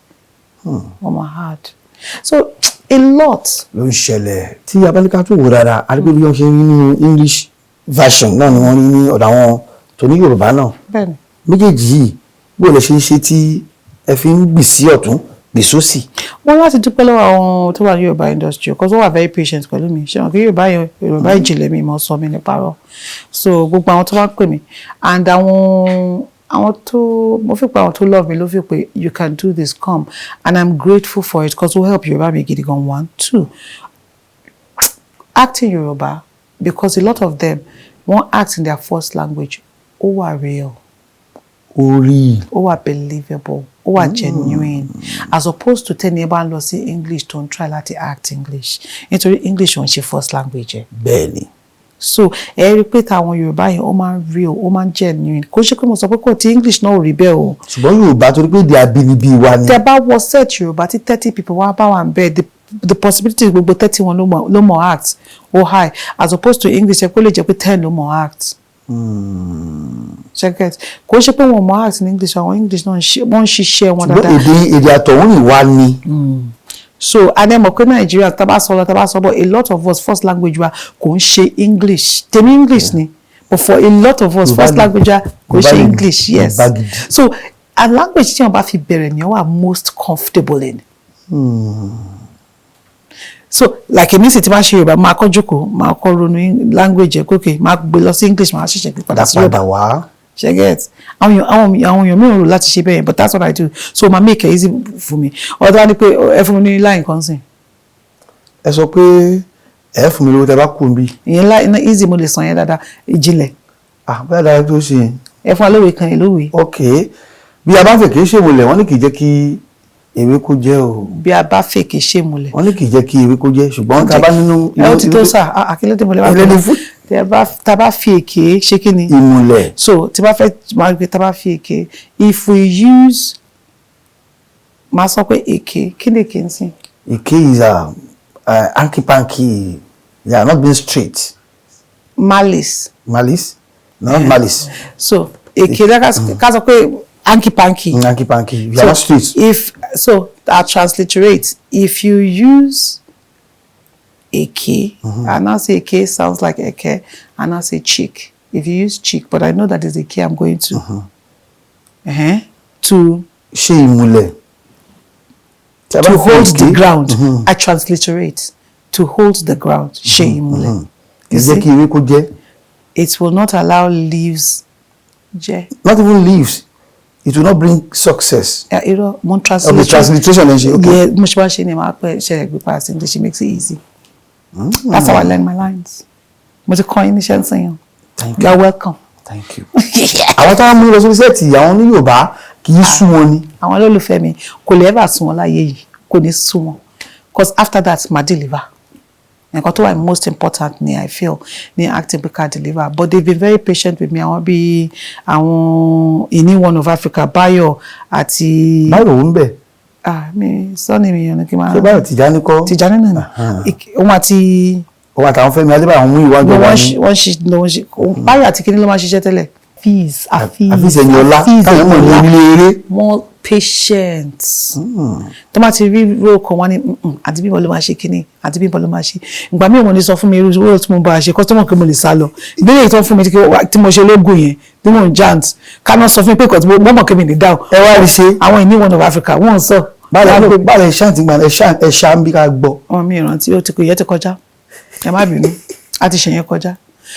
wọ́n máa hard. So a lot. Ló ń ṣẹlẹ̀ tí abálíkà tó wò dáadáa, a rí pé bí wọ́n ṣe ń rí nínú English version náà ni wọ́n rí ní ọ̀dọ̀ àwọn tó ní Yorùbá náà. Bẹ́ẹ̀ni. Méjèèjì yìí, bó lè ṣe ń ṣe tí ẹ fi ń gbì sí ọ̀tún, Gbèsòsì. Wọ́n láti dúpẹ́ lọ́wọ́ àwọn tó wà ní Yorùbá industry, because wọ́n wà very patient pẹ̀lú mi. Ṣé wọn kí Yorùbá yẹn, Yorùbá ìjìnlẹ̀ mi mọ̀ sọ mi ní parọ́. So gbogbo àwọn tó bá pè mí and àwọn tó mo fi pé, àwọn tó love me ló fi pé, "You can do this, come," and I'm grateful for it because ó help Yorùbá mi gidi gan. One, two, acting Yorùbá, because a lot of them wọ́n act in their first language, ó wà real, Orí. Ó wà believable, ó wà genuine, as opposed to tẹ́ni ẹ bá ń lọ sí English, tó ń try láti act English, nítorí English ò ń ṣe first language ẹ. bẹ́ẹ̀ ni So ẹ rí i pé táwọn Yorùbá yẹn, ó máa ń real, ó máa ń genuine. Kò ṣe pé mo sọ pé kò tí English náà ò rí bẹ́ẹ̀ o. Ṣùgbọ́n Yorùbá, torí pé èdè abínibí wa ni. Tẹ bá wọ set Yorùbá tí 30 people wá bá wà ń bẹ́ẹ̀, the possibility gbogbo 30 wọn ló mọ̀ act ó high, as opposed to English, ẹ kó lè jẹ́ pé 10 ló mọ̀ act. Check it, kò ṣe pé wọn mọ̀ act ní English, àwọn English náà wọ́n ń ṣiṣẹ́ wọn Ṣùgbọ́n dáadáa. èdè àtọ̀húnrìn wa ni. So anẹ́mọ̀ pé Nàìjíríà, tá bá sọ lọ, tá bá sọ bọ̀, a lot of us, first language wa kò ń ṣe English. Tèmi English ni, but for a lot of us, Yorùbá first ni. language wa kò ń Yorùbá ṣe ni. English, yes. Yorùbá gidi. So a language tí wọn bá fi bẹ̀rẹ̀ ni wọ́n wà most comfortable in. So like èmi sì ti máa ṣe Yorùbá, máa kọ́ jókòó, máa kọ́ ronú language ẹ̀ kókè, máa gbé lọ sí English, máa ṣẹ̀ṣẹ̀ gbé padà sí Padà Yorùbá. wá. Ṣe get? Àwọn èèyàn mi ò rò láti ṣe bẹ́ẹ̀ yẹn, but that's what I do, so ma make it easy fún mi. Ọ̀dọ́ wa ni pé ẹ fún mi ní line kan sìn. Ẹ sọ pé ẹ fún mi lówó tẹ bá kú níbí. Ìyẹn line easy, mo lè sàn yẹn dáadáa, ìjìnlẹ̀. Ah, bóyá dára tó ṣe. Ẹ fún wa lówe kan, ìlówè. Ok, bí a bá fẹ́ kì í ṣèmùlẹ̀, wọ́n ní kì í jẹ́ kí ewé kó jẹ́ o. Bí a bá fèkè ṣe múlẹ̀. Wọ́n ní kì í jẹ́ kí ewé kó jẹ́, ṣùgbọ́n tá a bá nínú. Ẹ ó ti tó sà, àkílẹ̀ mo lè wá. Ẹlẹ́ni fún. Tí a bá tá a bá fi èké ṣe kí ni? Ìmùlẹ̀. So tí bá fẹ́ máa gbé, tá a bá fi èké, if we use, máa sọ pé èké, kí ni èké ń sìn? Èké is a hanky panky, yeah, not being straight. Malice. Malice, not malice. So èké, ká sọ pé hanky panky. Hanky panky, you are not straight. If so, I transliterate, if you use èké, and I say èké sounds like eke, and I say cheek, if you use cheek, but I know that is èké I'm going to to Ṣe ìmùlẹ̀. Tí a bá to fi hold the èké, ground. I transliterate to hold the ground, ṣe ìmùlẹ̀. Kì í jẹ́ kí ewé kó jẹ́. It will not allow leaves jẹ́. Not even leaves, it will not bring success. Irọ́, mo ń Okay, translate. Transliteration ẹ̀ ṣe, okay. Yeah, mo ṣe bá ṣe ni màá pẹ́ ṣẹlẹ̀ gbé padà sí English. It makes it easy. That's how I learn my lines. Mo ti kọ́ yín níṣẹ́ ń sìn yàn. Thank You are welcome. Thank you. Àwọn táwọn mú lọ sórí set, àwọn ní Yorùbá, kì í sú wọn ni? Àwọn olólùfẹ́ mi, kò lè ever sún wọn láyé yìí, kò ní sú wọn, 'cause after that, ma deliver. Nǹkan tó wà most important ni, I feel, ní acting, pé ká deliver. But they been very patient with me, àwọn bíi àwọn ìní One of Africa, Bayo àti. Báyọ̀ ò ń bẹ̀. Ah, mi sọ́ni mi yẹn ni kí n máa. Ṣé Báyọ̀ Tìjání kọ́? Tìjání náà ni. Òun àti. Òun àtàwọn Fẹ́mi Adébáyọ̀, àwọn mú ìwájú wa ní. Wọ́n ṣe Báyọ̀ àti kíní ló máa ṣiṣẹ́ tẹ́lẹ̀, Afeez, Afeez. Afeez Ẹniọlá, táwọn mọ̀ ní onílé eré. Wọ́n patient. Tó bá ti rí role kan, wọ́n ní, "Àǹtí Bímbọ́ ló máa ṣe kíní, Àǹtí Bímbọ́ ló máa ṣe." Ìgbà míì, wọ́n ní sọ fún mi irú role tí mo bá ṣe, customer kí mo lè sá lọ. Ìbéèrè tó ń fún mi tí mo ṣe lógún yẹn, tí mò ń jant káná, sọ fún mi pé kò tí mo mọ̀ kí mi ní dáhùn. Ẹ wá rí ṣe. Àwọn ìní One of Africa, wọ́n sọ. Báyìí ṣáǹtì gbà, ẹ ṣá ń bí ká gbọ́. Ọmọ mi ìrántí, ó ti kò yẹ ti kọjá, ẹ má bínú, a ti ṣèyẹn kọjá.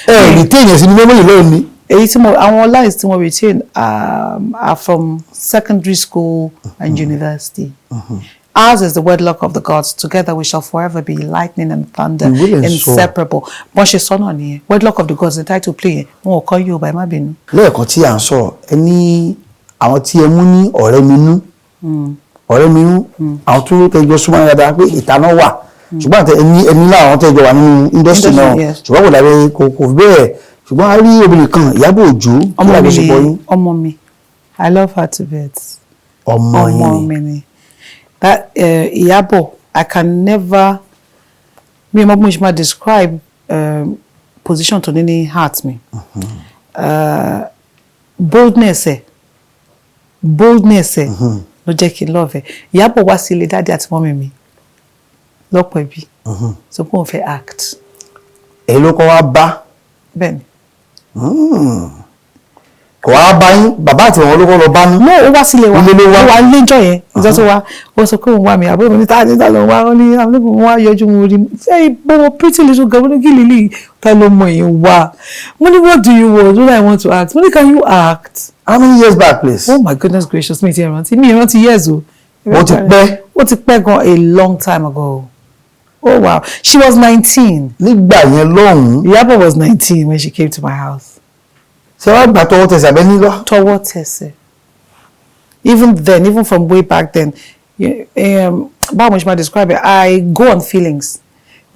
Ẹ rí téèyàn sínú memory lónìí. Èyí tí mo, àwọn lines tí mo retain are from secondary school and university. Ours is the wedlock of the gods. Together we shall forever be lightning and thunder, Ìwé lẹ̀ ń sọ. inseparable. Bọ́n ṣe sọ náà nìyẹn. Wedlock of the gods, the title play yẹn. Wọn ò kọ́ Yorùbá, ẹ má bínú. Lẹ́ẹ̀kan tí à ń sọ̀rọ̀, ẹ ní àwọn tí ẹ mú ní ọ̀rẹ́ mi nú, ọ̀rẹ́ mi nú, àwọn tó tẹjọ súnmọ́ dáadáa pé ìta náà wà, ṣùgbọ́n àti ẹni láwọn tẹjọ wà nínú industry náà, Industry, yes. ṣùgbọ́n kò dàbí kò fi bẹ́ẹ̀. Ṣùgbọ́n a rí obìnrin kan, Ìyábọ̀ Òjó, kí Ọmọ mi làjọṣepọ̀ ni yín? Ọmọ mi. I love her to bits. Ọmọ Ọmọ yín ni? Mi ni. That Ìyábọ̀, I can never, mi ò mọ bí mo ṣe máa describe position tó ní ní heart mi. Boldness ẹ̀ ló jẹ́ kí n love ẹ̀. Ìyábọ̀ wá sí ilé daddy àti mummy mi lọ́pọ̀ ẹbí, so pé òun fẹ́ act. Èyí ló kọ́ wá bá? Bẹ́ẹ̀ ni. Kò wá bá yín, bàbá àti àwọn olóko lọ bá ní? No, ó wá sílé wa. Ilé ló wá? Ó wá níjọ́ yẹn, ìjọ tó wá, ó sọ pé òun wá mi. Àbúrò mi ní ta ní ta ló ń wá? Ó ní àwọn onígun wá yọjú. Mo rí very bobo, pretty little girl. Mo ní kí lìlì ta ló mọ èèyàn wá? Mo ní, "What do you want?" Ó ní, "I want to act." Mo ní, "Can you act?" How many years back, please? Oh my goodness gracious, mi ti rántí, mi rántí years o. Ó ti pẹ́. Ó ti pẹ́ gan, a long time ago. Oh wow, she was 19. Nígbà yẹn lọ́hùn-ún. Ìyábọ̀ was 19 when she came to my house. Ṣé wàá gbà tọwọ́ tẹsẹ̀ abẹ́ nílọ? Tọwọ́ tẹsẹ̀. Even then, even from way back then, báwo mo ṣe máa describe it? I go on feelings.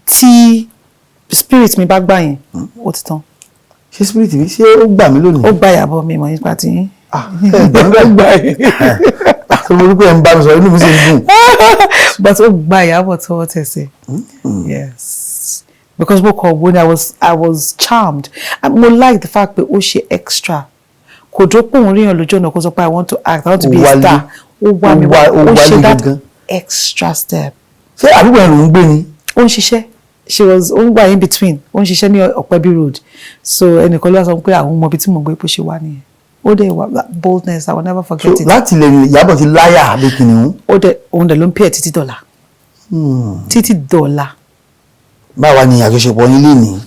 Tí spirit mi bá gbà yẹn, ó ti tán. Ṣé spirit mi, ṣé ó gbà mí lónìí? Ó gbà Ìyábọ̀, mi mọ̀ nípa tí yín. Ah, ẹ gbà mí bẹ́ẹ̀ tó, mo rí pé ẹ ń bá mi sọ̀rọ̀, inú mi sì ń dùn. But ó gba Ìyábọ̀ tọwọ́ tẹsẹ̀, yes, because mo kàn wo ni, I was charmed. And mo like the fact pé ó ṣe extra, kò dúró pé òun ríyàn lójú ọ̀nà kó sọ pé, "I want to act, I want to be a Ó wálé. star." Ó wá mi Ó wá, wá- ó ó ṣe wálé that gangan. extra step. Ṣé àdúgbò ẹ̀ ló ń gbé ni? Ó ń ṣiṣẹ́, she was, ó ń wà in between, ó ń ṣiṣẹ́ ní Ọ̀pẹ́bí Road, so ẹnìkan ló wá sọ pé àwọn ọmọ ibi tí mò ń gbé, bó ṣe wá nìyẹn. Ó dẹ̀ wà, that boldness, I will never So forget it. láti lè Ìyábọ̀ ti láyà bí kìnìún. Ó dẹ̀, òun dẹ̀ ló ń pè ẹ́ títí dọ̀la, títí dọ̀la. Báwa ni àjọṣepọ̀ yín lè ní?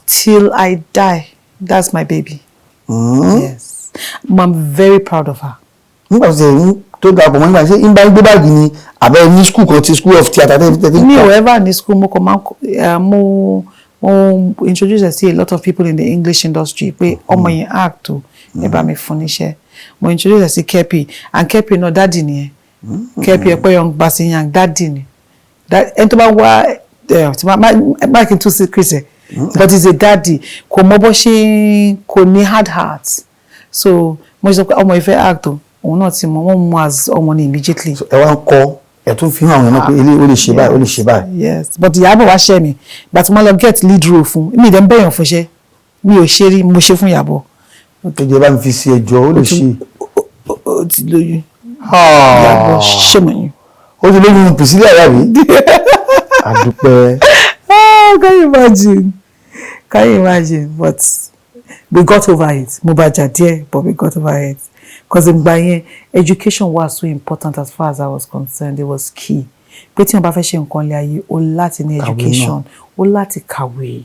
Till I die, that's my baby. Yes, I'm very proud of her. Nígbà tó ṣe ń tó darapọ̀ mọ́ nígbà, ṣé ń bá ń gbé báàgì ni, àbẹ́ ní school kan ti school of theatre tẹ́tí? Mi ò ever ní school. Mo kàn máa ń mo introduce her sí a lot of people in the English industry pé ọmọ yẹn act o, ẹ bá mi fún níṣẹ́. Mo introduce her sí Kepi, and Kepi náà, daddy nìyẹn. Kepi Ekpenyong Bassey, daddy ni. Ẹni tó bá wá ẹ tí má kí n tún secret ẹ, but he's a daddy. Kò mọ bó ṣe, kò ní hard heart, so mo sọ pé ọmọ ìfẹ́ act o, òun náà ti mọ wọ́n mú as ọmọ ní immediately. Ẹ wá ń kọ, ẹ tún fi hàn àwọn èèyàn náà pé ilé ó lè ṣe báyìí, ó lè ṣe báyìí. Yes, but Ìyábọ̀ wá ṣẹ́ mi ìgbà tí mo lọ get lead role fún mi, ìdẹ́ ń bẹ̀yàn fúnṣẹ́, mi ò ṣe rí, mo ṣe fún Ìyábọ̀. Tó jẹ́ bá mi fi sí ẹjọ́, ó lè ṣe. Ó ti lóyún. Ìyábọ̀, ṣé mo yín. Ó ti lóyún Priscilla yàbí, àdúpẹ́. Oh, can you imagine? Can you imagine? But we got over it. Mo bá jà díẹ̀, but we got over it, because ìgbà yẹn, education was so important. As far as I was concerned, it was key pé tí wọn bá fẹ́ ṣe nǹkan lé ayé, o láti ní Kàwé náà. education, o láti kàwé,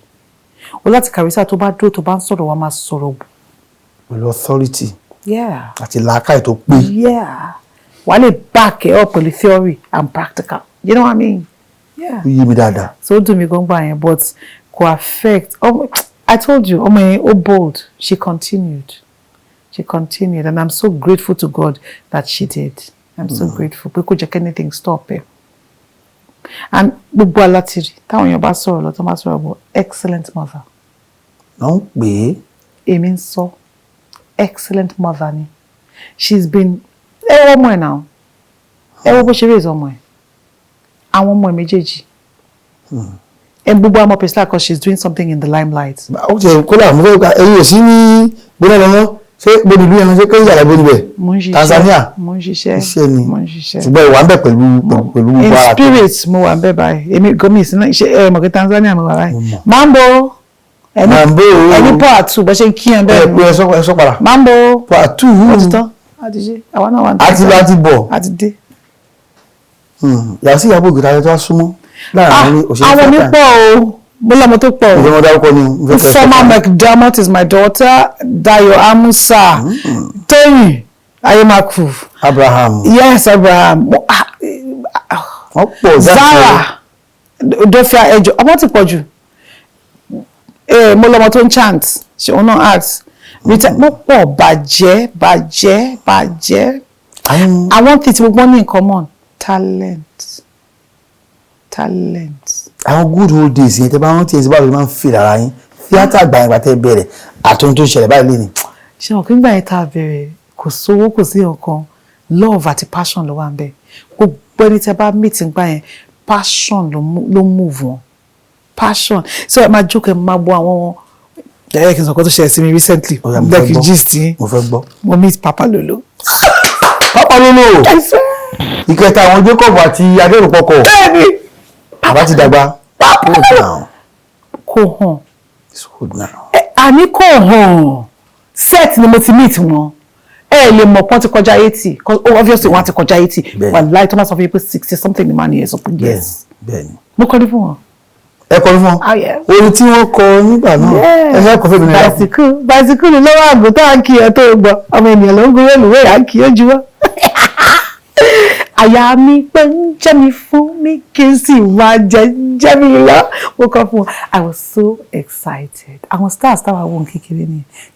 o láti kàwé sáà tó bá dúró, tó bá ń sọ̀rọ̀, wa máa sọ̀rọ̀ Pẹ̀lú authority àti làákàyè tó pé. Yeah, wàá lè back it up pẹ̀lú theory and practical, you know what I mean? Yeah. Ó yé mi dáadáa. So ó dùn mí gan gbà yẹn, but kò affect. I told you, ọmọ yẹn ó bold. She continued, she continued, and I'm so grateful to God that she did. I'm so grateful pé kò jẹ́ kí anything stop ẹ. And gbogbo alátìrí táwọn èèyàn bá sọ̀rọ̀ lọ, tó bá sọ̀rọ̀ bọ̀, excellent mother. Náà ń pè é. Èmi ń sọ, excellent mother ni. She's been, ẹ wọ ọmọ ẹ náà, ẹ wọ bó ṣe raise ọmọ ẹ, àwọn ọmọ ẹ méjèèjì. Ẹ gbogbo àmọ́ Priscilla because she's doing something in the limelight. Ó ti kódà mo fẹ́ gba ẹ̀yin ò sí ní gbóná lọ́wọ́, ṣé gbóni ìlú yẹn, ṣé Kenya àbí níbẹ̀? Mo ń ṣiṣẹ́. Tanzania. Mo ń ṣiṣẹ́. Iṣẹ́ ni. Mo ń ṣiṣẹ́. Ṣùgbọ́n ìwà ń bẹ̀ pẹ̀lú In gbogbo ara. spirit, mo wà ń bẹ̀ báyìí. Èmi gómìnà sí náà ṣe ẹ mọ̀ pé Tanzania mo wà báyìí. Mo mọ̀. Mambo ẹni. Mambo. Ẹni pọ̀ àtù bó ṣe ń kí ẹ ẹ bẹ́ẹ̀. pé ẹ sọ padà. Mambo. Pàtó. Ó ti tán, a ti ṣe, àwa náà wà ní Àti lọ, àti bọ̀. A ti dé. Yàtọ̀ sí Ìyábọ̀ Òjó, tó wá súnmọ́ láàrin òṣèré Àwọn mi tíátà? pọ̀ o, mo lọ́mọ tó pọ̀ o. Ìjọba dárúkọ ni mo fẹ́ kẹ́ ẹ sọ Ifeoma fún mi. McDermott is my daughter, Dayo Amusa, Tóyìn Ayemaku. Abraham. Yes, Abraham. Wọ́n pọ̀. Zara Dofia, ẹjọ ọmọ ti pọ̀ jù. Mo lọ́mọ tó ń chant, ṣe òun náà act. Rita, mo pọ̀ bàjẹ́ bàjẹ́ bàjẹ́. Àwọn Àwọn tí gbogbo wọn ní in common, talent, talent. Àwọn good old days yẹn, tẹ bá rántí ẹ sí, báwo ló máa ń fi lára yín, tíátà gbàyàngbà tẹ bẹ̀rẹ̀ àti ohun tó ń ṣẹlẹ̀ báyìí lẹ́nu? Ṣé wọn kí n gbà yẹn tá a bẹ̀rẹ̀, kò sówó, kò sí nǹkan, love àti passion ló wà ń bẹ̀. Gbogbo ẹni tí a bá meet ń gbà yẹn, passion ló move wọn, passion. So ẹ máa jókòó, ẹ máa gbọ́ àwọn ẹ kí n sọ nǹkan tó ṣẹlẹ̀ sí mi recently. Ó yá, mo fẹ́ Like gbọ́. gist yín. Mo fẹ́ gbọ́. Mo meet Papa Lolo. Papa Lolo, ìkẹta àwọn Jacob àti Adérùpọ̀kọ̀. Bẹ́ẹ̀ni. Bàbá ti dàgbà. Old now. Kò hàn. It's old now. Àní kò hàn. Set ni mo ti meet wọn. Ẹ lè mọ̀ pọ́n ti kọjá 80, 'cause obviously wọ́n á ti kọjá 80. Wàláì, tó máa sọ fún yín pé 60 something ni màá nìyẹn sọ pé yes. Bẹ́ẹ̀ni. Mo kọrin fún wọn. Ẹ kọrin fún wọn? Ah, yes. Orin tí wọ́n kọ nígbà náà, ẹ fẹ́ kọ fún mi náà? Bicycle, bicycle ni lọ́wọ́ àgùntàn à ń kí ẹ tó gbọ́. Ọmọ ènìyàn ló ń gun rélùwé, à ń kí ó juwọ́. Àyà mi pé ń jẹ́ mi fún mi kí n sì máa jẹ jẹ́ mi lọ. Mo kọ fún wọn. I was so excited. Àwọn stars táwa wò ní kékeré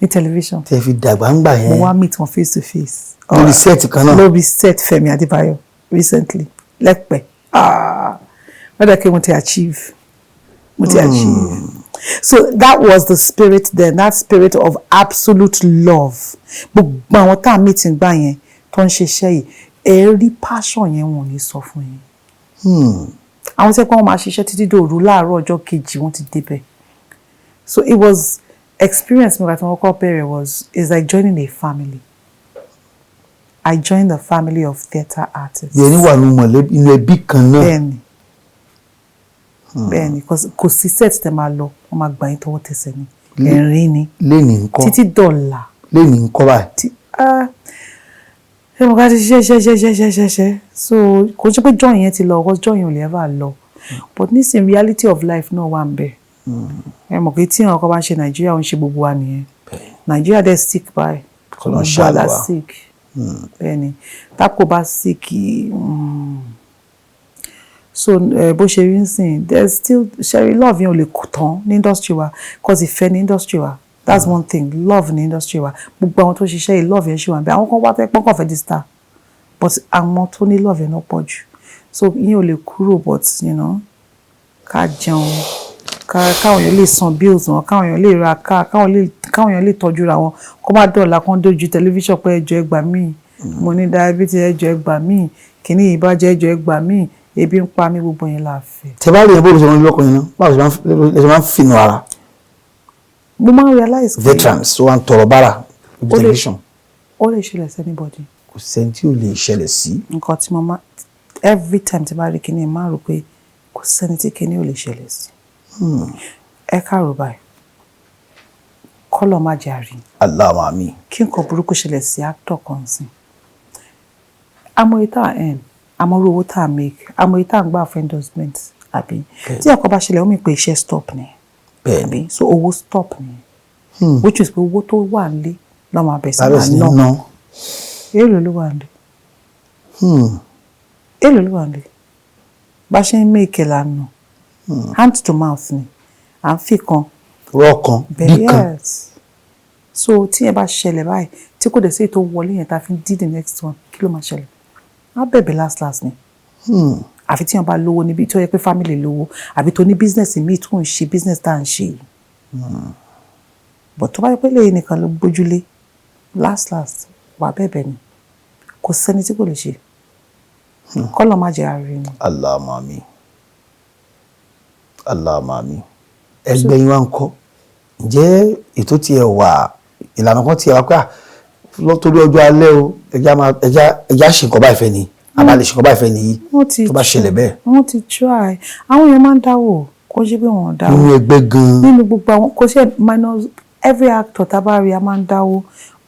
ní television. Tẹ́ fi dàgbà ń gbà Mo yẹn. wá meet wọn face to face. Lórí set kan náà? Lórí set. Fẹ́mi Adébáyọ̀ recently lẹ́pẹ́. Ah, wọ́n dẹ̀ kí mo ti achieve. Mo ti achieve. So that was the spirit then, that spirit of absolute love. Gbogbo àwọn tá a meet gbà yẹn tó ń ṣiṣẹ́ yìí, ẹ rí passion yẹn, wọn ò ní sọ fún yín. Àwọn tí wọ́n máa ṣiṣẹ́ títí dòru, láàárọ̀ ọjọ́ kejì wọ́n ti débẹ̀. So it was experience mi àti wọn kọ́ bẹ̀rẹ̀ was is like joining a family. I joined the family of theatre artists. Bí ẹni wà nínú mọ̀lẹ́bí, inú ẹbí kan náà. Bẹ́ẹ̀ni, kò sí set tẹ́ máa lọ, wọ́n máa gbà yín tọwọ́ tẹsẹ̀ ni, ẹ̀rín ni. Léni ńkọ́? Títí dọ̀là. Léni ńkọ́ báyìí? Tí ah, ṣé mo ká ti ṣiṣẹ́ ṣiṣẹ́ ṣiṣẹ́ ṣiṣẹ́ ṣiṣẹ́, so kò ṣe pé joy yẹn ti lọ, because joy yẹn ò lè ever lọ, but nísìnyí reality of life náà wà ń bẹ̀. Ẹ mọ̀ pé tí àwọn kan bá ń ṣe Nàìjíríà, ó ń ṣe gbogbo wa nìyẹn. Nàìjíríà dẹ̀ sick báyìí. Kọ́lọ́n Gbogbo wa la ṣàánú wa. sick. Bẹ́ẹ̀ni, tápò bá sick, so bó ṣe rí nsìn, there's still sherry love yẹn ò lè kú tán ní industry wa, cause ìfẹ́ ní industry wa. That's one thing, love ní industry wa. Gbogbo àwọn tó ṣiṣẹ́ yìí, love yẹn ṣì wà níbẹ̀. Àwọn kan wá tẹ́ pọ́nkàn fẹ́ di star, but àwọn tó ní love yẹn náà pọ̀ jù, so ìyẹn ò lè kúrò. But ká jẹun, ká káwọn èèyàn lè san bills wọn, káwọn èèyàn lè ra ká káwọn èèyàn lè tọ́jú ra wọn, kó má dọ̀la kán dójú tẹlifíṣàn pé ẹjọ́ ẹ gbà mí, mo ní diabetes, ẹjọ́ ẹ gbà mí, kìíní ìbàjẹ́, ẹjọ́ ẹ gbà mí, ebi ń pa mí, gbogbo yẹn là fẹ́. Tẹ bá rí yẹn, bó ló ṣe máa ń lọ́kùnrin náà, báwo lè ṣe máa ń finú ara? Mo máa ń realize pé Veterans tó wà ń tọrọ bára lójú tẹlifíṣàn. Ó lè ṣẹlẹ̀ sí anybody. Kò sẹ́ni tí ò lè ṣẹlẹ̀ sí. Nǹkan tí mo máa, every time tí bá rí kíní, máa rò pé kò sẹ́ni tí kíní ò lè ṣẹlẹ̀ sí. Ẹ káàrò báyìí, kọ́lọ̀ má jẹ́ àrí. Allahumma àmín. Kí nǹkan burúkú ṣẹlẹ̀ sí actor kan sí, amòye tá à earn, amòye owó tá à make, amòye tá à ń gbà fún endorsement, àbí tí ẹ̀kọ́ bá ṣẹlẹ̀, ó mì pé iṣẹ́ stop ni. Àbí so owó stop ni, which is pé owó tó wà nílé lọ́ máa bẹ̀ sí lábẹ́ sí máa ní ná. ná. Èèlò ló wà nílé? Èèlò ló wà nílé? Bá ṣe ń make lànà, hand to mouth ni à ń fi kan Rọ́ọ̀kan bí bẹ́ẹ̀ kan. Yes, so tí yẹn bá ṣẹlẹ̀ báyìí, tí kò dẹ̀ sí ètò wọlé yẹn tá a fi ń dí the next one, kí ló máa ṣẹlẹ̀? Á bẹ̀bẹ̀ last last ni. Àfi tí yẹn bá lówó níbi tó yẹ pé family lówó, àbí tó ní business míì tó ń ṣe, business tá à ń ṣe yìí, but tó bá yẹ pé lẹ́yìn nìkan ló gbójúlé, last last wà bẹ̀bẹ̀ ni. Kò sẹ́ni tí kò lè ṣe, kọ́lọ̀ má jẹ́ àárín ni. Allahumma àmín, Allahumma àmín. Ẹgbẹ́ yín wá ń kọ́, ǹjẹ́ ètò tiẹ̀ wà, ìlànà kan tiẹ̀ wá pé à torí ọjọ́ alẹ́ o, ẹja máa ẹja ṣe nǹkan báyìí fẹ́ ni, àbá lè ṣe nǹkan báyìí fẹ́ nìyí Wọ́n ti tó bá ṣẹlẹ̀ bẹ́ẹ̀? Wọ́n ti try. Àwọn èèyàn máa ń dáwọ́, kó ṣe pé wọ́n dáwọ́. Nínú ẹgbẹ́ gan-an? Nínú gbogbo àwọn, kò ṣe minus every actor tá a bá rí, a máa ń dáwó,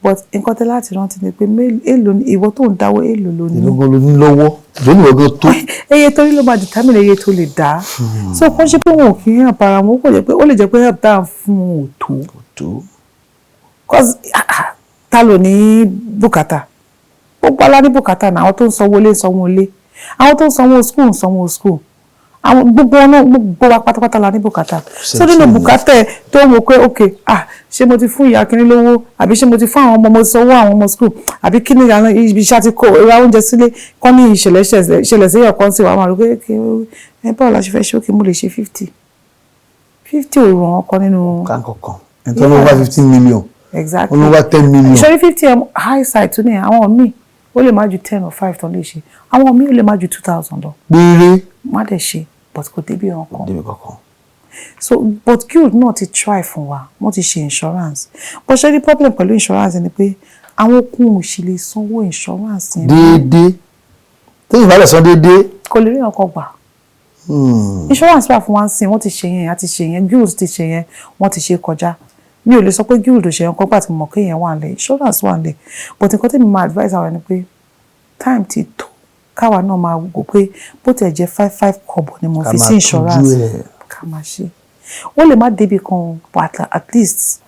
but nǹkan tẹ́ láti rántí ni pé èlò ni ìwọ tó ń dáwó, èlò ló ní? Ìlú gan ló ní lọ́wọ́, ìlú ní ìwọ gan tó. Iye torí ló máa determine iye tó lè dá. So kò ṣe pé wọn ò kí ń help ara wọn, ó kò jẹ́ pé ó lè jẹ́ pé help tá à ń fún wọn ò tó. Tó. Cause ah, ah, ta ló ní bùkátà? Gbogbo alá ní bùkátà náà. Àwọn tó ń sanwó ilé ń sanwó ilé, àwọn tó ń sanwó school ń sanwó school, àwọn gbogbo wọn náà, gbogbo wa pátápátá la ní bùkátà. So nínú bùkátà ẹ tó ń wò pé, ok, ah, ṣé mo ti fún ìyá kínní lówó, àbí ṣé mo ti fún àwọn ọmọ, mo ti sanwó àwọn ọmọ school, àbí kí ni àwọn ibi iṣẹ́ àti kó ra oúnjẹ sílé, kọ́ ní ìṣẹ̀lẹ̀ ṣẹlẹ̀ sí ọ̀kan sí wa, máa rò pé ẹ báwo la ṣe fẹ́ ṣe? Okay, mo lè ṣe 50 50, ò ràn ọkọ nínú. Kankankan ẹni tó ń wá 15 million, Exactly. ó ń wá 10 million. Ṣe 50 high side tún ní. Àwọn míì, ó lè má ju 10 or 5 tó lè ṣe. Àwọn míì, ó lè má ju 2,000 lọ. Péré. Má dẹ̀ ṣe, but kò débi ọkàn. Débi kankan. So but guild náà ti try fún wa, wọ́n ti ṣe insurance, but ṣe ní problem pẹ̀lú insurance ni pé àwọn okun ò sì lè sanwó insurance yẹn. Déédéé, téèyàn bá lè san déédéé. Kò lè rí ọkọ̀ gbà. Insurance wà fún wa sí, wọ́n ti ṣe yẹn, àti ṣe yẹn, guild ti ṣe yẹn, wọ́n ti ṣe kọjá. Mi ò lè sọ pé guild ò ṣe nǹkan gbà tí mo mọ̀ pé èèyàn wà nílẹ̀, insurance wà nílẹ̀, but nǹkan tí mi máa advise àwọn ni pé time ti tó káwa náà máa wò pé bó tiẹ̀ jẹ́ 5 5 kọ́bọ̀ ni mo Ká fi máa sí insurance, tọ́jú ẹ̀. ká máa ṣe. Ó lè má débi kan, but at least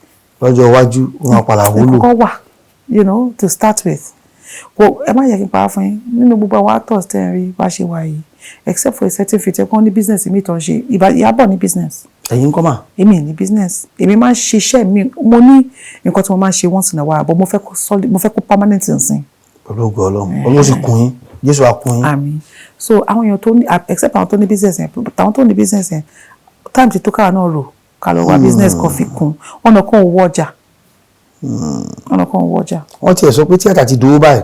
Lọ́jọ́ iwájú, ó máa padà wúlò. Nǹkan wà to start with. Kò, ẹ má yẹ kí n pa á fún yín, nínú gbogbo àwọn actors tẹ́ ẹ rí bá ṣe wà yìí, except for a certain few tẹ́ kọ́ ní business mi tó ń ṣe, Ìyábọ̀ ní business. Ẹ̀yin kọ́ mà? Èmi ní business. Èmi máa ń ṣiṣẹ́ mi. Mo ní nǹkan tí mo máa ń ṣe once in a while, but mo fẹ́ kó solid, mo fẹ́ kó permanent nsìn. Pẹ̀lú ògo Ọlọ́run, Ọlọ́run sì kún yín, Jésù á kún yín. Àmín. So àwọn èèyàn tó ní, except àwọn tó ní business yẹn, but àwọn tó ní business yẹn, time ti tó káwa náà rò ká lọ wá business kan fi kún ọ̀nà kan, owó ọjà, ọ̀nà kan, owó ọjà. Wọ́n tiẹ̀ sọ pé tíátà ti dòwó báyìí,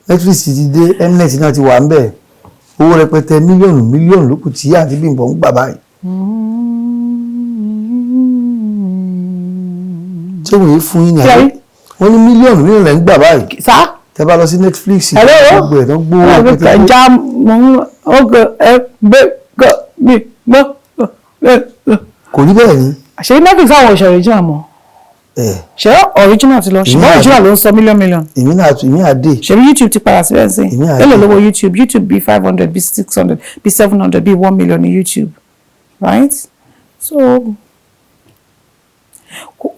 Netflix ti dé, Mnet náà ti wà ń bẹ̀, owó rẹpẹtẹ, mílíọ̀nù mílíọ̀nù ló kù tí àǹtí Bímbọ́ ń gbà báyìí. Ṣé wòye fún yín ní Kí àbí rí? Wọ́n ní mílíọ̀nù mílíọ̀nù lẹ́ ń gbà báyìí. Sá. Tẹ́ bá lọ sí Netflix, Hello? gbogbo ẹ̀ tó ń gbówó rẹpẹtẹ. Já mo ń ọgọ ẹ gbé gọ mi mọ. Kò rí bẹ́ẹ̀ ni. Ṣé Netflix àwọn òṣèré original mọ́? Ẹ̀. Ṣé original ti lọ? Èmi Ṣùgbọ́n original ló ń sọ mílíọ̀nù mílíọ̀nù. Èmi náà, èmi náà dé. Ṣebí YouTube ti padà síbẹ̀ sí? Èmi náà Èló dé. lówó YouTube? YouTube bíi 500, bíi 600, bíi 700, bíi 1 million ní YouTube, right? So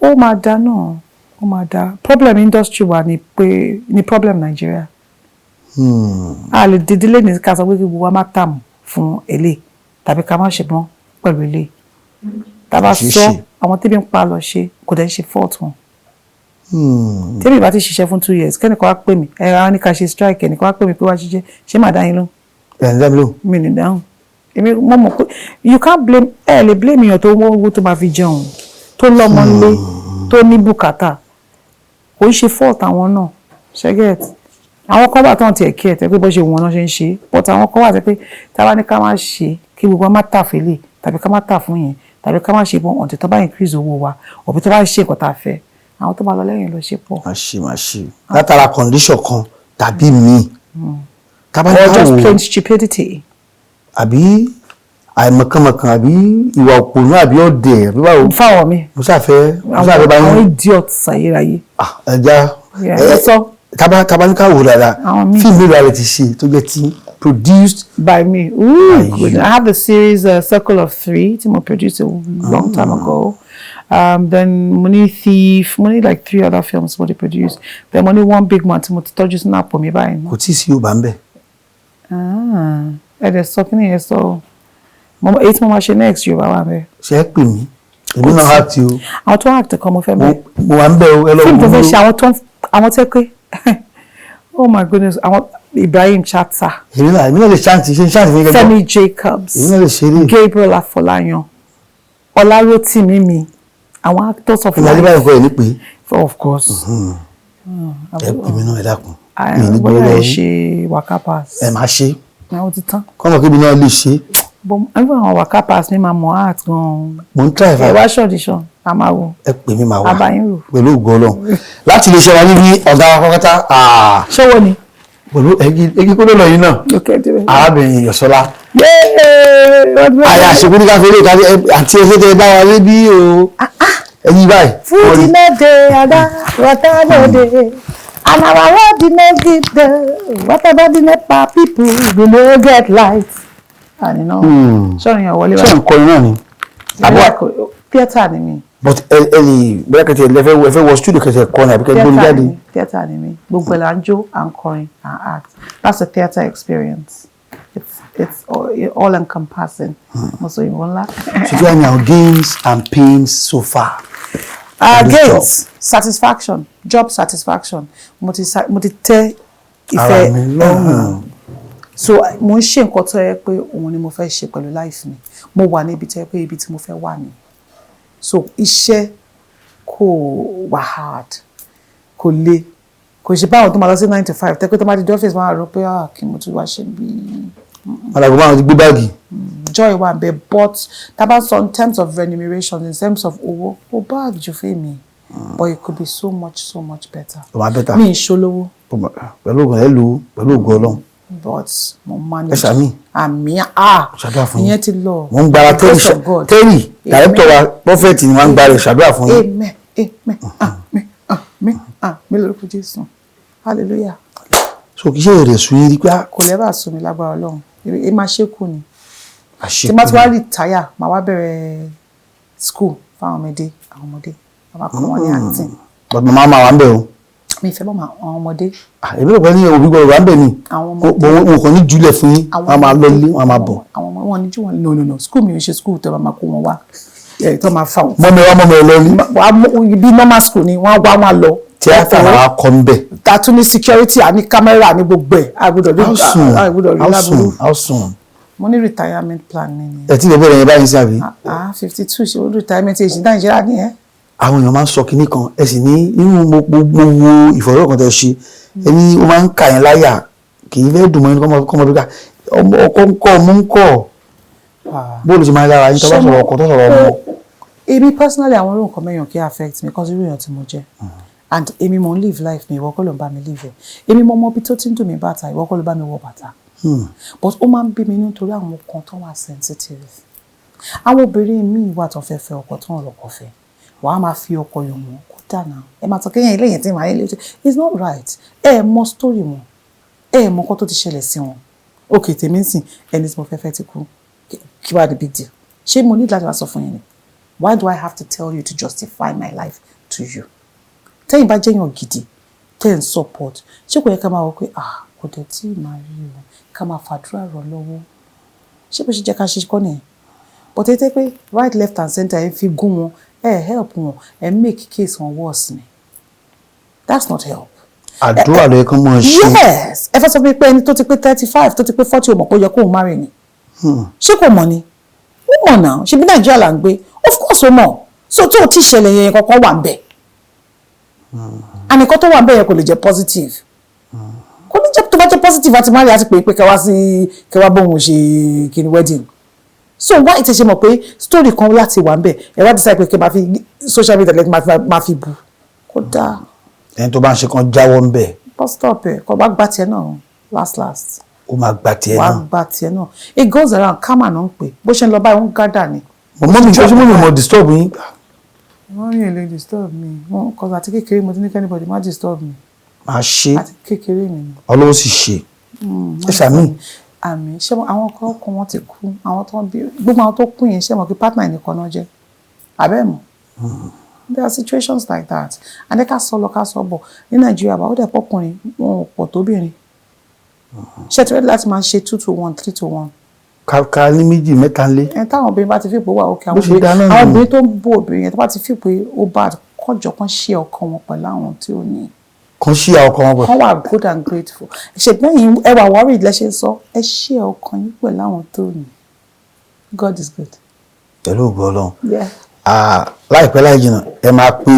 ó máa da náà, ó máa da. Problem industry wa ni pé ni problem Nigeria, a lè dídí lé ní ká sọ pé kí gbogbo wa má tàmù fún èlé tàbí ká má ṣe mọ́ pẹ̀lú èlé tá a bá Ṣeé sọ ṣe. Àwọn tẹ́bí ń pa lọ ṣe, kò dẹ̀ ń ṣe fault wọn. Tẹ́bí bá ti ṣiṣẹ́ fún 2 years, kẹ́nìkan wá pè mí, ẹ á ní ká ṣe strike, ẹnìkan wá pè mí pé wá ṣiṣẹ́, ṣé màá dá yín lóhùn? Ẹ̀ ń dá mi lóhùn. Mi ní dáhùn. Èmi mo mọ̀ pé you can't blame, ẹ lè blame èèyàn tó wọ́n owó tó máa fi jẹun, tó lọ́mọ nílé, tó ní bùkátà. Kò ń ṣe fault àwọn náà. Ṣé ẹ get? Àwọn kan wà tó ń tiẹ̀ kí ẹ̀ tẹ́ pé bó ṣe wọ́n náà ṣe ń ṣe, but àwọn kan wà tẹ́ pé tá a bá ní ká má ṣe, kí gbogbo wa má tà fẹ́lẹ̀ tàbí ká má tà fún yẹn tàbí ká má ṣe bọ́n ọ̀tẹ̀ tó bá increase owó wa òbí tó bá ṣe nǹkan tá a fẹ́, àwọn tó bá lọ lẹ́yìn lọ ṣe pọ̀. Máa ṣe, máa ṣe látara condition kan tàbí míì. Tá bá ní Or ká just wò ó, plain stupidity. Àbí àìmọ̀kànmọ̀kàn, àbí ìwà òpònú, àbí ọ̀dẹ̀, àbí báwo. Fáwọn mi. Mo ṣàfẹ́ bá Àwọn yín. idiots ayérayé. Ah, ẹja. Yeah, ẹ sọ. Tábà ní ká wò dáadáa, Àwọn míì. fíìmù mélòó alẹ́ ti ṣe tó jẹ́ ti produced By me. Ooh, By good. you. I have the series Circle of Three, tí mo produced a long time ago. Then Money Thief, Money, like three other films mo ti produce. Then Money, one big one tí mo ti tọ́jú sínú àpò mi báyìí. Kò tí ì sí Yorùbá ń bẹ̀. Ah, ẹ dẹ̀ sọ kí ni ẹ sọ. Èyí tí mo máa ṣe next, Yorùbá wà bẹ́ẹ̀. Ṣe é pè mí? Èmi náà á ti o. Àwọn tó act kan mo fẹ́ bẹ́ẹ̀. Mo wà ń bẹ̀ o, ẹ lọ Fíìmù tó wò fẹ́ ó. ṣe, àwọn tó ń àwọn tẹ́ pé, oh my goodness, àwọn Ibrahim Chatta, Èmi náà lè ṣáǹtì ṣe ṣáǹtì fún yín kẹjọ. Fẹ́mi Jacobs, Èmi náà lè ṣeré. Gabriel Afọláyan, Ọlárótìmí mi, àwọn actors of Ìlànà Adébáyọ̀ kọ́ ẹ̀ ní pé. Of course. Ẹ pè mí náà, ẹ dákun, mi ò ní Bóyá gbowó ẹ lọ́wọ́ yín. ṣe waka pass. Ẹ máa ṣe. Àwọn ti tán. Kọ́mọ kébì náà lè ṣe. But even àwọn waka pass mi máa mọ art gan-an. Mo ń try. Ẹ Fa wá ṣọ̀díṣàn, a máa wò. Ẹ pè mí, máa wà. Abayín rò. Pẹ̀lú ògo Ọlọ́run, láti lè ṣe wa níbi ọ̀gá wa pátápátá, Ṣé wo ni? Pẹ̀lú egi kó lọ́nà yìí náà, Okay, débẹ̀. arábìnrin Yọ̀sọ́lá. Yéé! Àyà àṣekú ní káfíńlẹ̀ ìkàdé àti ẹsẹ̀ tẹ bá wa lé bí o, ẹyin báyìí. Food no dey, ada, water no dey. And our road no give the what about the NEPA people? We no get light. Àní náà. Sọ̀rọ̀ yẹn wọlé. Ṣé nǹkan náà ni? Àbúrò theatre ni mi. But ẹ lè bóyá kẹtẹ ẹ fẹ́ wọ studio, kẹtẹ kọ́ ni, àbí kẹ gbóni Theatre jáde. ni mi. Theatre ni mi. Gbogbo ẹ̀ là ń jó, à ń kọrin, à ń act. That's a theatre experience. It's all encompassing. Mo sọ ìwọ ńlá. So kí wàá ní àwọn gains and pains so far on this Gains, satisfaction, job satisfaction. Mo ti tẹ́ Ara ìfẹ́ mi lọ́rùn. So mo ń ṣe nǹkan tó yẹ pé òun ni mo fẹ́ ṣe pẹ̀lú life mi. Mo wà níbi tó yẹ pé ibi tí mo fẹ́ wà ní. So iṣẹ́ kò wà hard, kò le, kò ṣe báwọn tó máa lọ sí 9 to 5, tẹ́ pé tó máa di office, máa rò pé, ah, kí mo tún wá ṣe bí? Alàgbà máa ti gbé báàgì. Joy wà bẹ́ẹ̀, but tá bá sọ in terms of remuneration, in terms of owó, ó bá jù fún mi, but it could be so much, so much better. Ó máa better. Mi ì ṣolówó. Pẹ̀lú ògùn ẹ lò ó, pẹ̀lú ògùn Ọlọ́run. But mo manage. Ẹ ṣàmì. Àmì, ah. Ṣàdúrà fún yín. Ìyẹn ti lọ. Mo ń gbára Grace of God. Terry, director wa, prophet ni wọ́n ń gbára ṣàdúrà fún yín. Amen. Amen, àmín, àmín, àmín lórúkọ Jésù, hallelujah. So kì í ṣe èrè sùn yín rí pé Kò lẹ́bàá sùn mí lágbára Ọlọ́run. Ẹ máa ṣékù ni. Àṣekù. Tí bá ti wá retire, màá wá bẹ̀rẹ̀ school fáwọn ọmọdé. Àwọn ọmọdé, màá máa kọ́ wọn ní acting. But màmá máa wà ń bẹ̀ o. Mi ìfẹ́ bọ́ àwọn ọmọdé. Ah, èmi rò pé ní òbí gbọ́dọ̀ wà ń bẹ̀ ni. Àwọn ọmọdé. Mo kàn ní jùlẹ̀ fún yín, wọ́n á máa lọ ilé, wọ́n á máa bọ̀. Àwọn ọmọ wọn ní jù wọn. No, no, no, school mi ò ṣe school tó bá máa kó wọn wá ẹ tó máa fà wọn. Mọ́mi wá, mọ́mi ẹ lọ ní. Wàá mú bí normal school ni, wọ́n á wá, wọ́n á lọ. Tíátà làwa kọ́ ń bẹ̀. Ta tún ní security, àní camera ní gbogbo ẹ̀, àgbọ́dọ̀ rí How soon? àgbọ́dọ̀ rí How soon? láburú. How soon? Mo ní retirement plan ní ni. Ẹ tí lè bẹ̀rẹ̀ yẹn báyìí sí, àbí? Ah, 52, ṣe ó retirement age ní Nàìjíríà nìyẹn. Àwọn èèyàn máa ń sọ kinní kan, ẹ sì ní inú mo wo ìfọ̀rọ̀ kan tẹ́ ṣe, ẹ ní ó máa ń kà yín láyà, kì í fẹ́ dùn mọ́ ẹni kọ́mọ bí ká ọmọ ọkọ ń kọ́, ọmọ ń kọ́. Bóòlù ti máa ń lára yín tó bá sọ̀rọ̀ ọkọ, tó sọ̀rọ̀ ọmọ? Èmi personally, àwọn irú nǹkan mẹ́yàn kí affect me because irú èèyàn tí mo jẹ́ and èmi mo ń live life mi, ìwọ kọ́ ló ń bá mi live ẹ̀. Èmi mo mọ ibi tó ti ń dùn mí bàtà, ìwọ kọ́ ló bá mi wọ bàtà. But ó máa ń bí mi nítorí àwọn kan tó wà sensitive. Àwọn obìnrin míì wà tó fẹ́ fẹ́ ọkọ, tó ń rọkọ fẹ́, wàá máa fi ọkọ yàn wọ́n kó dànù. Ẹ máa sọ kéèyàn eléyìí tí màá ilé. It's not right. Ẹ mọ story wọn, ẹ mọ nǹkan tó ti ṣẹlẹ̀ sí wọn. Ok, tèmi ń sìn, ẹni tí mo fẹ́ fẹ́ ti kú. Kí wàá the big deal? Ṣé mo ní láti wá sọ fún yín ni? Why do I have to tell you to justify my life to you? Tẹ́yìn bá jẹ́yàn gidi, tẹ́ ń support, ṣé kò yẹ ká máa wọ pé, ah, kò dẹ̀ tí ì máa rí o, ká máa fàdúrà ràn lọ́wọ́? Ṣé bó ṣe jẹ́ ká ṣe kọ́ nìyẹn? But ẹ tẹ́ pé right, left and center, ẹ fi gún wọn, ẹ help wọn, ẹ make case wọn worse ni. That's not help. Àdúrà ló yẹ kán máa ṣe. Yes. Ẹ fẹ́ sọ fún mi pé ẹni tó ti pé 35, tó ti pé 40, ò mọ̀ pé ó yẹ kóun marry ni? Ṣé kò mọ̀ ni? Ó mọ̀ náà. Ṣe bí Nàìjíríà là ń gbé? Of course ó mọ̀. So tó o ti ṣẹlẹ̀ yẹn kankan wà ń bẹ̀, ànìkan tó wà ń bẹ̀ yẹn kò lè jẹ́ positive, kò ní jẹ́. Tó bá jẹ́ positive, àti marry, àti pé pé kẹwàá sí kẹwàá bóun ṣe kíni wedding. So why ti ṣe mọ̀ pé story kan láti wà ń bẹ̀, ẹ wá decide pé kí ẹ máa fi social media lẹ́tí máa fi bu? Kó dáa. Ẹni tó bá ń ṣe kan jáwọ́ ń bẹ̀. Bus stop ẹ kó bá gbà tiẹ̀ náà last last. Ó máa gba tiẹ̀ Wàá náà. gbà tiẹ̀ náà. It goes around. Karma náà ń pè bó ṣe ń lọ báyìí, ó ń gádà ni. Mọ̀mọ́ mi, ṣé mọ́mí mo disturb yín? Wọ́n rí èlé disturb mi wọ́n kọ́. Àti kékeré mo ti ní anybody má disturb mi. Máa ṣe. Àti kékeré mi ni. Ọlọ́wọ́ sì ṣe ẹ ṣàmì. Àmì ṣé àwọn kan kún wọn ti kú, àwọn tó ń bí gbogbo àwọn tó kú yẹn, ṣé mo kí partner nìkan náà jẹ́ abẹ́ mọ̀? There are situations like that, and ẹ ká sọ lọ, ká sọ bọ̀, ní Nàìjíríà bá ó dẹ̀ pọ́kùnrin wọn ò pọ̀ tóbìnrin. Ṣé ti ready láti máa ṣe 2 to 1, 3 to 1? Ká ní méjì mẹ́ta ńlé. Ẹ táwọn obìnrin bá ti fi pé wà ókè, àwọn Bó ṣe obìnrin dáa náà àwọn nù. obìnrin tó ń bó obìnrin yẹn, tó bá ti fi pé ó bad, kọjọ kan ṣe ọkàn wọn pẹ̀lú àwọn tí ó ní. Kan ṣí àwọn ọkọ wọn pọ̀. Kán wà good and grateful. Ṣe bẹ́yìn ẹ wà worried lẹ́ṣẹ̀ sọ, ẹ ṣe ọkàn yín pẹ̀lú àwọn tó ní. God is good. Pẹ̀lú ògo Ọlọ́run. Yeah. Ah, láìpẹ́ láì jìnnà, ẹ máa pe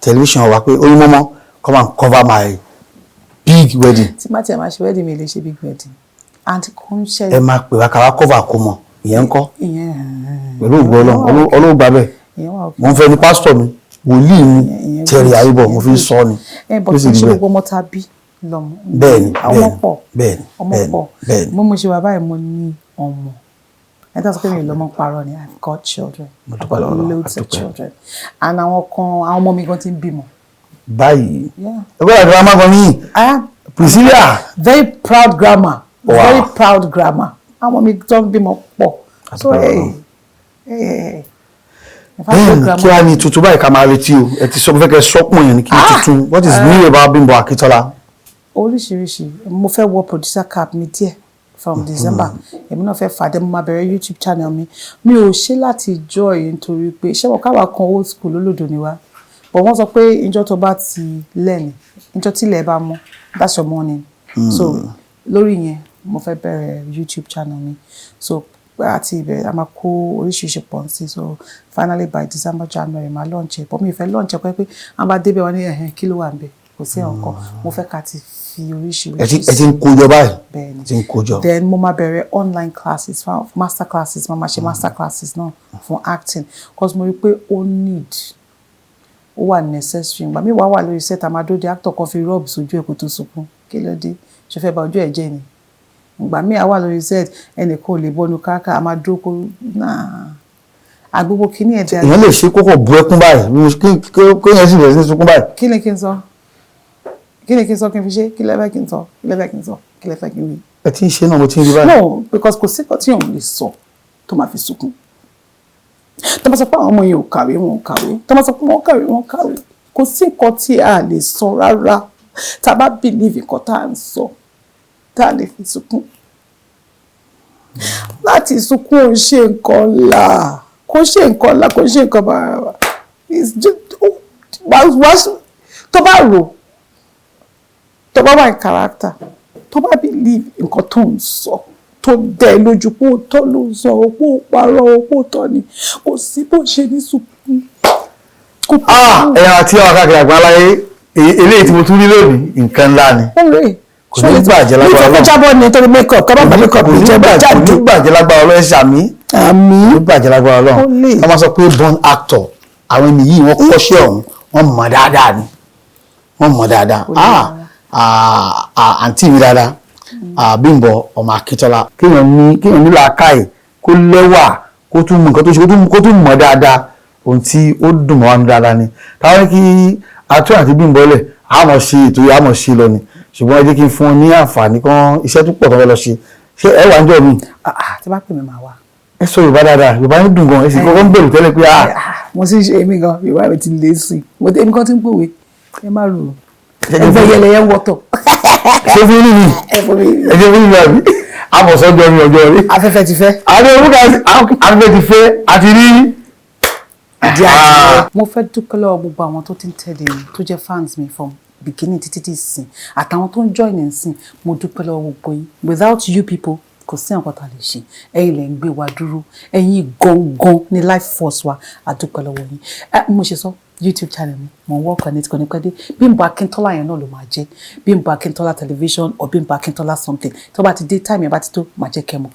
tẹlifíṣàn wa pé Oyinmomo, come and cover my big wedding. Tí má tiẹ̀ máa ṣe wedding, mi lè ṣe big wedding and kò ń ṣe. Ẹ máa pè wá ká wá cover kó mọ ìyẹn ń kọ́. Ìyẹn. Pẹ̀lú ògo Ọlọ́run, Ọlọ́run gbà bẹ́ẹ̀. Ìyẹn wà okay. Mo ń fẹ́ ní pásítọ̀ mi, wòlíì mi, Ìyẹn Terry good. Àyùbọ̀, mo fi ń sọ ni. Ẹ bọ̀ Ó sì kí n rí ṣe bẹ́ẹ̀. gbogbo ọmọ tá a bí lọ́mọ. Bẹ́ẹ̀ni, Ọmọ bẹ́ẹ̀ni, pọ̀. bẹ́ẹ̀ni, Ọmọ bẹ́ẹ̀ni, pọ̀. bẹ́ẹ̀ni. Mo ṣe wà báyìí, mo ní ọmọ. Ẹ tó sọ pé mi ò lọ́mọ, parọ́ ni. I've got children. Mo dúpẹ́ lọ́wọ́ Ọlọ́run, Loads a of dúpẹ́. children, and àwọn kan, àwọn ọmọ mi gan ti ń bímọ. Báyìí. Yeah. Ẹgbẹ́ àgbà máa gan ní. I am Priscilla. very proud grandma. Wow. Very proud grandma. Àwọn ọmọ mi tó ń bímọ pọ̀. So dúpẹ́ hey, lọ́wọ́. hey, hey. In fact, Bẹ́ẹ̀ni, grandma. kí wàá ní tuntun báyìí ká máa retí o? Ẹ ti sọ, mo fẹ́ kẹ́ sọ́pọ̀ yẹn ní kí ni tuntun? What is new about Bímbọ́ Akíntọ́lá? Oríṣiríṣi. Mo fẹ́ wọ producer cap mi díẹ̀ from December. Èmi náà fẹ́ fàdé, mo máa bẹ̀rẹ̀ YouTube channel mi. Mi ò ṣe láti joy nítorí pé ṣé wọn káwa kan old school olódo ni wá, but wọ́n sọ pé ìjọ tó bá ti lẹ́ni, ìjọ tí ilẹ̀ bá mọ́, that's your morning. So lórí yẹn, mo fẹ́ bẹ̀rẹ̀ YouTube channel mi. So àti ibẹ̀, a máa kó oríṣiríṣi pọ̀ sí. So finally, by December, January, máa launch ẹ̀. But mi ò fẹ́ launch ẹ̀ pé wọ́n bá débẹ̀, wọ́n ní ẹ̀hẹ́n, kí ló wà níbẹ̀? Kò sí ọ̀kan. Mo fẹ́ ká ti fi oríṣiríṣi. Ẹ ti ń kó jọ báyìí. Bẹ́ẹ̀ni. Ẹ ti ń kó jọ. Then mo máa bẹ̀rẹ̀ online classes, master classes. Mo máa ṣe master classes náà fún acting, cause mo rí pé ó need, ó wà necessary. Ìgbà mi wà wà lórí set, a máa dúró de actor kan fi rub sójú ẹ̀ kó tó sunkún. Kí ló dé? Ṣe fẹ́ bà ojú ẹ̀ jẹ́ ni? Ìgbà míì wà lórí set, ẹnìkan ò lè bọ́nu káàkà, a máa dúró kó náà. Àgbogbo kìíní ẹ̀dá. Èèyàn lè ṣe kókò bu ẹkún báyìí, bí mo ṣe- kéèyàn sì bẹ̀rẹ̀ sí ní sunkún báyìí. Kí ni kí n sọ? Kí ni kí n sọ kí n fi ṣe? Kí lẹ fẹ́ kí n sọ? Kí lẹ fẹ́ kí n sọ? Kí lẹ fẹ́ kí n wí? Ẹ ti ń ṣe náà, mo ti ń rí báyìí. No, because kò sí nǹkan tí òun lè sọ tó máa fi sunkún. Tó bá sọ pé àwọn ọmọ yẹn ò kàwé, wọn ò kàwé. Tó bá sọ pé wọ́n kàwé, wọ́n kàwé. Kò sí nǹkan tí a lè sọ rárá, tá a bá believe nǹkan tá à ń sọ, tá a lè fi sunkún. Láti sunkún ò ṣe nǹkan ńlá, kò ṣe nǹkan ńlá, kò ṣe nǹkan bàrà. It's just tó bá rò, tó bá wà ní character, tó bá believe nǹkan tó ń sọ, tó dẹ lójú pé òótọ́ ló ń sọ, òpó parọ́, òpó tọ́ ni, kò sí bó ṣe ní sunkún. Kò Ah, ẹ̀yà àti àwọn akáàkiri àgbáláyé, eléyìí tí mo tún rí lónìí, nǹkan ńlá ni. Kò ní bàjẹ́ lágbára Ọlọ́run. Ọlọ́run. Jábọ́ ni torí make up, ká má bà make up Kò ní jẹ́ bá bàjẹ́, kò jáde. ní bàjẹ́ lágbára Ọlọ́run. Ẹ ṣàmín. Àmín. Kò ní bàjẹ́ lágbára Ọlọ́run. Ó lè. Wọ́n máa sọ pé born actor, àwọn ẹni yìí, wọ́n kọ́ṣẹ́ ọ̀hún, wọ́n mọ̀ dáadáa ni, wọ́n mọ̀ dáadáa. Ah ah ah, àǹtí mi dáadáa, ah, Bímbọ́ ọmọ Akíntọ́lá. Kéèyàn ní làákàyè, kó lẹ́wà, kó tún mọ nǹkan tó ṣe, kó tún mọ̀ dáadáa, ohun tí ó dùn mọ́ wa ní dáadáa ni. Táwọn ní kí atún àti Bímbọ́ lẹ̀, àmọ̀ ṣe ètò yìí, àmọ̀ ṣe lọ ni, ṣùgbọ́n ẹ jẹ́ kí n fún ọ ní àǹfààní kan, iṣẹ́ tó pọ̀ tó fẹ́ lọ ṣe. Ṣé ẹ wà ń jọ mi? Ah ah, tí bá pè mí, máa wá. Ẹ sọ Yorùbá dáadáa, Yorùbá ń dùn gan, ẹ sì kọ́kọ́ ń bẹ̀rù tẹ́lẹ̀ pé ah. Mo sì ṣe èmi gan, Yorùbá mi ti lé sí i. Mo ti èmi kan ti ń pòwe, ẹ má rò ó. Ṣé Ẹ fẹ́ yẹlẹ yẹn wọ́tọ̀. Ṣé fún mi ní? Ẹ fún mi. Ẹ jẹ́ fún mi àbí àmọ̀sọ́jọ́ mi ọjọ́ rí. Afẹ́fẹ́ ti fẹ́. Àti orúkọ afẹ́fẹ́ ti fẹ́ àti rí. Ìdí àti mo fẹ́ dúpẹ́ lọ́wọ́ gbogbo àwọn tó ti ń tẹ̀lé mi, tó jẹ́ fans mi from beginning títí tí sìn, àtàwọn tó ń join ẹ̀ sìn. Mo dúpẹ́ lọ́wọ́ gbogbo yín. Without you people, kò sí nǹkan tá a lè ṣe. Ẹ̀yin lẹ ń gbé wa dúró, ẹ̀yin gangan ní life force wa. A dúpẹ́ lọ́wọ́ yín. Ẹ mo ṣe sọ, YouTube channel mi, mo ń work on it, kò ní pẹ́ dé. Bímbọ́ Akíntọ́lá yẹn náà ló máa jẹ́, Bímbọ́ Akíntọ́lá Television or Bímbọ́ Akíntọ́lá something. Tó bá ti dé, time yẹn bá ti tó, máa jẹ́ kẹ́ mọ̀.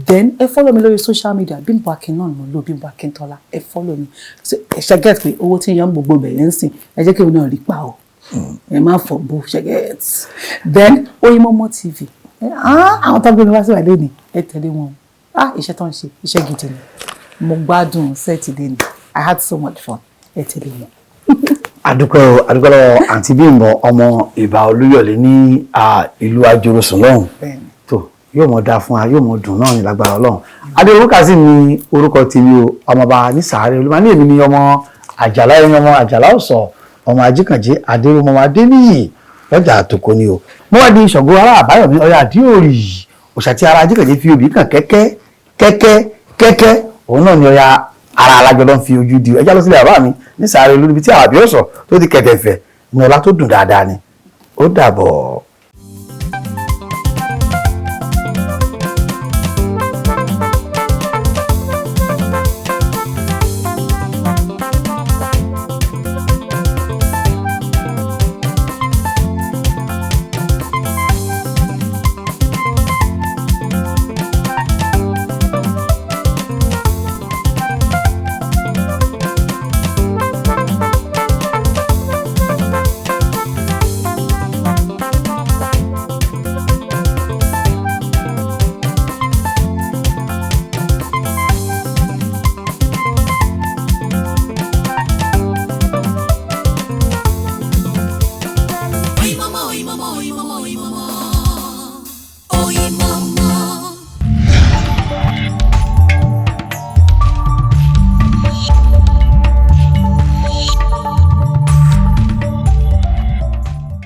Then ẹ follow mi lórí social media, Bímbọ́ Akin náà ni mo lò, Bímbọ́ Akíntọ́lá. Ẹ follow mi. So, ẹ ṣe get pé owó tí ń yan gbogbo bẹ̀rẹ̀ ń sìn, ẹ jẹ́ kí èmi náà rí pa o, ẹ má fọ̀ bó ṣe get. Then Oyinmomo TV, ah, àwọn tó gbé mi wá sí ìwà lónìí, ẹ tẹ̀lé wọn. Ah, iṣẹ́ tó ń ṣe, iṣẹ́ gidi ni. Mo gbádùn set lónìí, I had so much fun. Ẹ tẹ̀lé wọn. Adúpẹ́ o, adúpẹ́ lọ́wọ́ àǹtí Bímbọ́ ọmọ Ìbà Olúyọ̀lé ní ìlú Ajorosun lọ́hùn. Bẹ́ẹ̀ni. Tó yóò mọ̀ dáa fún wa, yóò mọ̀ dùn náà ní lágbára Ọlọ́run. Adéolúkà sì ní orúkọ tèmi o, ọmọọba ní sàárẹ̀ olúmọ ní. Èmi ní ọmọ Àjàlá, ẹni ọmọ Àjàlá ọ̀sọ̀, ọmọ Ajíkànjẹ́ Adéròmọ Adéníyì lọ́jà àtòkò ni o. Mo wá di Ṣàngó ará Àbáyọ̀mí ọyá àdíòrì òṣà tí ara Ajíkànjẹ́ fi obì kàn kẹ́kẹ́ kẹ́kẹ́ kẹ́kẹ́, òun náà ni ọya ara alájọ ló ń fi ojú di ẹjá lọ sílẹ̀ bàbá mi ní sàárẹ̀ olúbi tí àbí ọ̀sọ̀ tó ti kẹ̀tẹ̀fẹ̀ ní ọlá tó dùn dáadáa ni. Ó dàbọ̀.